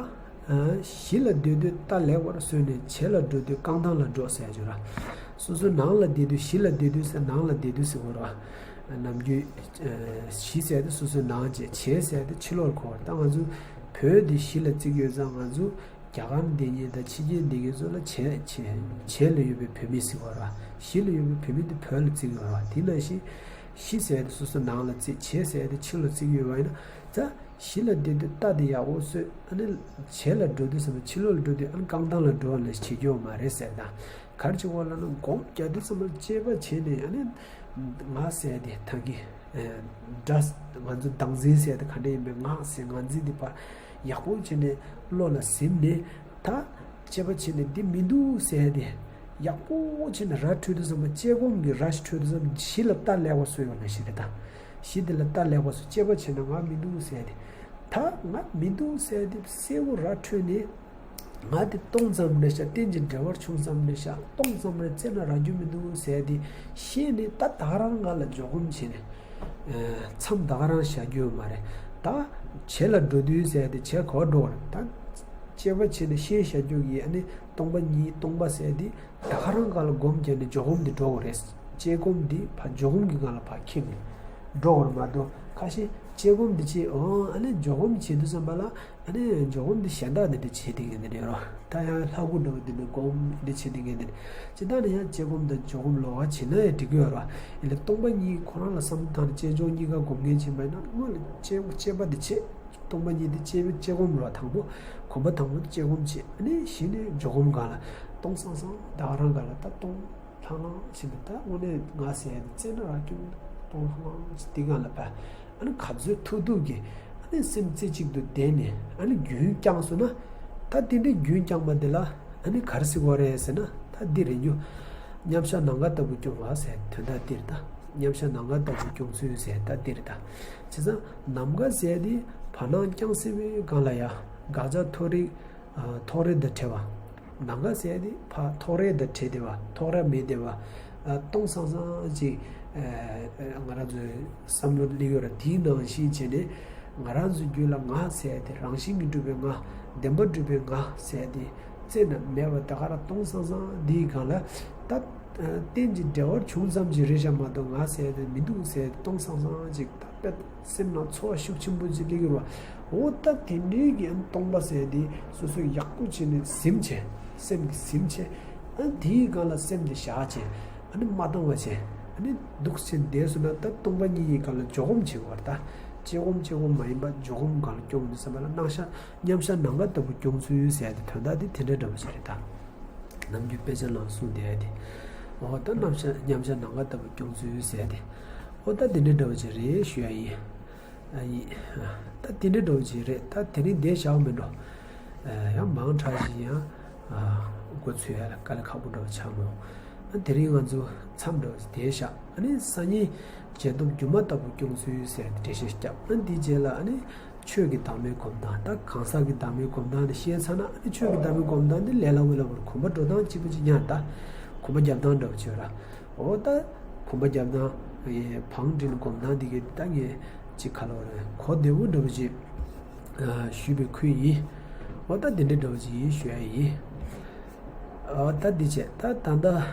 གཞི་ལ་སྡོད་དུས་རྟ་ལེགས་པར་བཟོས་ནས་བྱེ་ལ་འགྲོ་དུས་རྐང་ཐང་ལ་འགྲོ་ཟེར་ཡ་ཅིག་ཡོད་ར། སོ་སོའི་ནང་ལ་བསྡད་དུས་གཞི་ལ་སྡོད་དུས་ཟེར་ནང་ལ་བསྡད་དུས་ཟེར་གོ་ར། ནམ་རྒྱུན། གཞི་ཟེར་དེ་སོ་སོའི་ནང་བྱས། བྱེ་ཟེར་དེ་ཕྱི་ལོགས་གོ་ར། ད་ང་ཚོ་བོད་འདི་གཞི་ལ་བརྩི་གི་ཡོད་ཙང་ང་ཚོ་རྒྱ་གར་འདི་ཉིད་དང་ཕྱི་རྒྱལ་འདི་གའི་ཚོ་ལ་བྱེ་བྱེ་བྱེ་ལ་ཡོད་པའི་བོད་མི་ཟེར་གོ་ར། གཞི་ལ་ཡོད་པའི་བོད་མི་དེ་བོད་ལ་བརྩི་གི་ཡོད་ར། དེ་ནང་བཞིན། གཞི་ཟེར་དེ་སོ་སོ་ནང་ལ་བརྩི། བྱེ་ཟེར་དེ་ཕྱི་ལ་བརྩི་གི་ཡོད་པ་ཡིན་ན། ད་གཞི་ལ་བསྡད་དུས་རྟ་དེ་ཡག་པོ་གསོས། ཨ་ནི་བྱེ་ལ་འགྲོ་དུས་ཙམ་པ་ཕྱི་ལོགས་ལ་འགྲོ་དུས་ཨ་ནི་རྐང་ཐང་ལ་འགྲོ་བ་ལ་བྱེད་རྒྱུ་མ་རེད་ཟེར། ད་ག་རེ་བྱེད་དགོས་ལབ་ན་སྒོམ་རྒྱག་དུས་ཙམ་པ་དཔྱད་པ་བྱས་ནས་ཨ་ནི་ ང་ཟེར་དེ་ད་གི་ཨ་སྒྲ་ང་ཚོ་བདག་འཛིན་ཟེར་དེ་ག་འདྲ་ཡིན་པའི་ང་ཟེར་ང་འཛིན་དེ་ཕར་ཡག་པོ་བྱས་ནས་བློ་ལ་ཟིན་ནས། ད་དཔྱད་པ་བྱས་ནས་འདི་མི་འདུག་ཟེར་དེ་ཡག་པོ་བྱས་ནས་ར་འཕྲོད་དུས་ཙམ་པ། དཔྱད་སྒོམ་གྱི་ར་ཞིག་འཕྲོད་དུས་ཙམ་གཞི་ལ་རྟ་ལེགས་པ་བཟོས་ཡོང་ན་ཞིག་རེད། ད་གཞི་དེ་ལ་རྟ་ལེགས་པ་བཟོས། དཔྱད་པ་བྱས་ན་ང་མི་འདུག་ཟེར་དེ། ད་ང་མི་འདུག་ཟེར་དེ་གསལ་པོ་ར་འཕྲོད་ནས། ང་དེ་སྟོང་ཙམ་རེད་ཤག་རྟེན་ཅིང་འབྲེལ་བར་བྱུང་ཙམ་རེད་ཤག་སྟོང་ཙམ་རེད། རྩེ་ན་རག་རྒྱུ་མི་འདུག་ཟེར་དེ་ཤེས་ནས། ད་ད་ག་རང་ང་ལ་འཇོག་སྒོམ་བྱས་ནས་མཚམས་ད་ག་རང་བཞག་རྒྱུ་ཡོད་མ་རེད། ད་བྱེད་ལ་འགྲོ་དུས་ཟེར་དེ་བྱེད་ག་པར་འགྲོ་བ་རེད། ད་དཔྱད་པ་བྱས་ནས་ཤེས་བཞག་རྒྱུ་གི་ཨ་ནི་སྟོང་པ་ཉིད་སྟོང་པ་ཟེར་དེ་ད་ག་རང་ང་ལ་སྒོམ་བརྒྱབ་ནས་འཇོག་སྒོམ་དེ་འགྲོ་བ་རེད། དཔྱད་སྒོམ་དེ་ཕར་འཇོག་སྒོམ་གྱི་ངང་ལ་ཕར་འཁྱེར་ནས་འགྲོ་བར་མ་གཏོགས། ཁ་ཤས་དཔྱད་སྒོམ་དེ་བྱས། འོ་ཨ་ནི་འཇོག་སྒོམ་བྱེད་དུས་ཙམ་པ་ལ། ཨ་ནི་འཇོག་སྒོམ་འདི་གཞན་དག་འདི་འདྲ་བྱེད་བསྡད་མཁན་འདི་འདྲ་ཡོད་རེད། ད་ཡང་ལྷ་སྐུ་འདྲ་བོ་འདི་འདྲ་སྒོམ་འདི་བྱེད་བསྡད་མཁན་འདི་འདྲ། སྤྱིར་བཏང་ནས་ཡང་དཔྱད་སྒོམ་དང་འཇོག་སྒོམ་ལོགས་ཀ་བྱེད་ན་ཡང་འགྲིག་གི་ཡོད་རེད། ཡིན་ལ་སྟོང་པ་ཉིད་ཁོ་རང་ལ་བསམ་བློ་བཏང་ནས་དཔྱད་འཇོག་གཉིས་ཀ་སྒོམ་མཁན་བྱེད་པ་ཡིན་ན། སྔོན་ལ་དཔྱད་དཔྱད་པ་འདི་བྱེད། སྟོང་པ་ཉིད་འདི་དཔྱད་དཔྱད་སྒོམ་རེད་པ། དང་པོ་གོམས་པ་དང་པོ་དཔྱད་སྒོམ་བྱེད། ཨ་ནི་གཞི་ནས་འཇོག་སྒོམ་སྒང་ལ་སྟོང་སང་སང་ད་ག་རང་སྒང་ལ་ད་སྟོང་ལྷང་ལྷང་བྱས་ནས། ད་དངོས་གནས་ང་ཟེར་ཡ་དེ་རྩེ་ན་རག་རྒྱུ་མི་འདུག་སྟོང་ལྷང་ལྷང་བྱས་དེ་སྒང་ལ་ཕར། ཨ་ནི་ག་ཚོད་ཐུབ་ཐུབ་ཀྱིས་ཨ་ནི་སེམས་རྩེ་གཅིག་ཏུ་བསྡད་ནས་ཨ་ནི་རྒྱུན་བསྐྱངས་སོང་ན། ད་དེ་འདྲའི་རྒྱུན་བསྐྱངས་པ་འདི་ལ་ཨ་ནི་ག་རེ་ཟེར་དགོས་རེད་ཟེར་ན། ད་འདི་རེད་འགྱོ། མཉམ་བཞག་ནམ་མཁའ་ལྟ་བུ་སྐྱོང་བ་ཟེར་དོན་དག་འདི་རེད། ད་མཉམ་བཞག་ནམ་མཁའ་ལྟ་བུ་སྐྱོང་ཚུལ་ཟེར་ད་འདི་རེད། ད་བྱས་ཙང་ནམ་མཁའ་ཟེར་དེ་བར་སྣང་རྐྱང་སེ་བའི་སྒང་ལ་ཡ་དགག་བྱ་མཐོ་རིས། ཨ་མཐོ་རིས་དང་བྲལ་བ། ནམ་མཁའ་ཟེར་དེ་ཕར་ཐོགས་རེག་དང་བྲལ་བསྡད་པ། ཐོགས་རེག་མེད་བསྡད་པ། ཨ་སྟོང་སང་སང་ཅིག་ཨ་ང་རང་ཚོའི་བསམ་བློ་སླེབས་ཡོད་ར། དེའི་ནང་བཞིན་བྱས་ནས་ང་རང་ཚོའི་རྒྱུད་ལ་ང་ཟེར་དེ་རང་བཞིན་གྱིས་གྲུབ་པའི་ང་། བདེན་པར་གྲུབ་པའི་ང་ཟེར་དེ་རྩད་ནས་མེད་པ། ད་ག་རང་སྟོང་སང་སང་འདིའི་སྒང་ལ་ད་རྟེན་ཅིང་འབྲེལ་བར་བྱུང་ཙམ་ཅིག་རེད་ཤག་མ་གཏོགས། ང་ཟེར་དེ་མི་འདུག་ཟེར་དེ་སྟོང་སང་སང་ཅིག་ད་དཔེ་སེམས་ནང་ཚོར་བ་ཤུགས་ཆེན་པོ་ཅིག་སླེབས་ཀྱི་རེད་པ། འོ་ད་དེ་འདྲའི་གི་སྟོང་པ་ཟེར་དེ་སོ་སོས་ཡག་པོ་བྱས་ནས་ཟིན་བྱས། སེམས་ཀྱིས་ཟིན་བྱས། ཨ་དེའི་སྒང་ལ་སེམས་དེ་བཞག་བྱས། ཨ་ནི་མ་བཏང་བ་བྱས། ཨ་ནི་འདུག་སེ་བསྡད་སོང་ན་ད་སྟོང་པ་ཉིད་ཀྱི་སྒང་ལ་འཇོག་སྒོམ་བྱེད་དགོས་པ་རེད། ད་དཔྱད་སྒོམ་དཔྱད་སྒོམ་མ་ཡིན་པ་འཇོག་སྒོམ་སྒང་ལ་སྐྱོང་དུས་ཙམ་པ་ལ་སྣང་ཤ་མཉམ་བཞག་ནམ་མཁའ་ལྟ་བུ་སྐྱོང་ཚུལ་ཟེར་དེ་དོན་དག་དེ་དེ་འདྲ་འདྲ་པོ་ཞིག་རེད། ད་ནམ་རྒྱུན་དཔེ་ཆ་ནང་གསུངས་བསྡད་དེ། འོ་ད་སྣང་ཤ་མཉམ་བཞག་ནམ་མཁའ་ལྟ་བུ་སྐྱོང་ཚུལ་ཟེར་དེ། འོ་ད་དེ་འདྲ་འདྲ་པོ་ཞིག་རེད་ཞུ་ཡ་ཡིན། ཨ་ཡིན། ད་དེ་འདྲ་འདྲ་པོ་ཞིག་རེད། ད་དེ་རིང་བསྡད་བཞག་མི་འགྲོ། ཨ་ཡང་མང་དྲགས་ཤིག་ཡང་ཨ་མགོ་ཚོས་ཡ་ལ་དཀའ་ལས་ཁག་པོ་འདྲ་པོ་ཆགས་མོད། ཨ་དེ་རིང་ང་ཚོ་མཚམས་འདྲ་པོ་ཞིག་བསྡད་བཞག་ཨ་ནི་སང་ཉིན་བྱེད་སྟོབས་སྒྱུ་མ་ལྟ་བུ་སྐྱོང་ཚུལ་ཟེར་འགྲེལ་བཤད་བརྒྱབ། ཨ་འདིའི་རྗེས་ལ་ཨ་ནི་ཆོས་ཀྱི་བདག་མེད་སྒོམ་སྟངས། ད་གང་ཟག་གི་བདག་མེད་སྒོམ་སྟངས་དེ་ཤེས་ཚར་ན། ཨ་ནི་ཆོས་ཀྱི་བདག་མེད་སྒོམ་སྟངས་དེ་ལས་སླ་བོ་སླ་བོར་གོམ་པ་འགྲོ་སྟངས་གཅིག་པ་གཅིག་རྐྱང་རེད། ད་གོམ་པ་རྒྱབ་སྟངས་འདྲ་པོ་བྱོས་ར། འོ་ད་གོམ་པ་རྒྱབ་སྟངས་བང་བསྒྲིགས་ནས་སྒོམ་སྟངས་འདི་གའི་ད་ངས་ཅིག་ག་ལབ་རེད། གོ་བདེ་པོ་འདྲ་པོ་ཅིག་ཞུས་པའི་ཁུལ་ཡིན། འོ་ད་འདི་འདྲ་འདྲ་པོ་ཅིག་ཡིན་ཞུ་ཡ་ཡིན། འོ་ད་འདི་བྱས། ད་ད་ལྟ་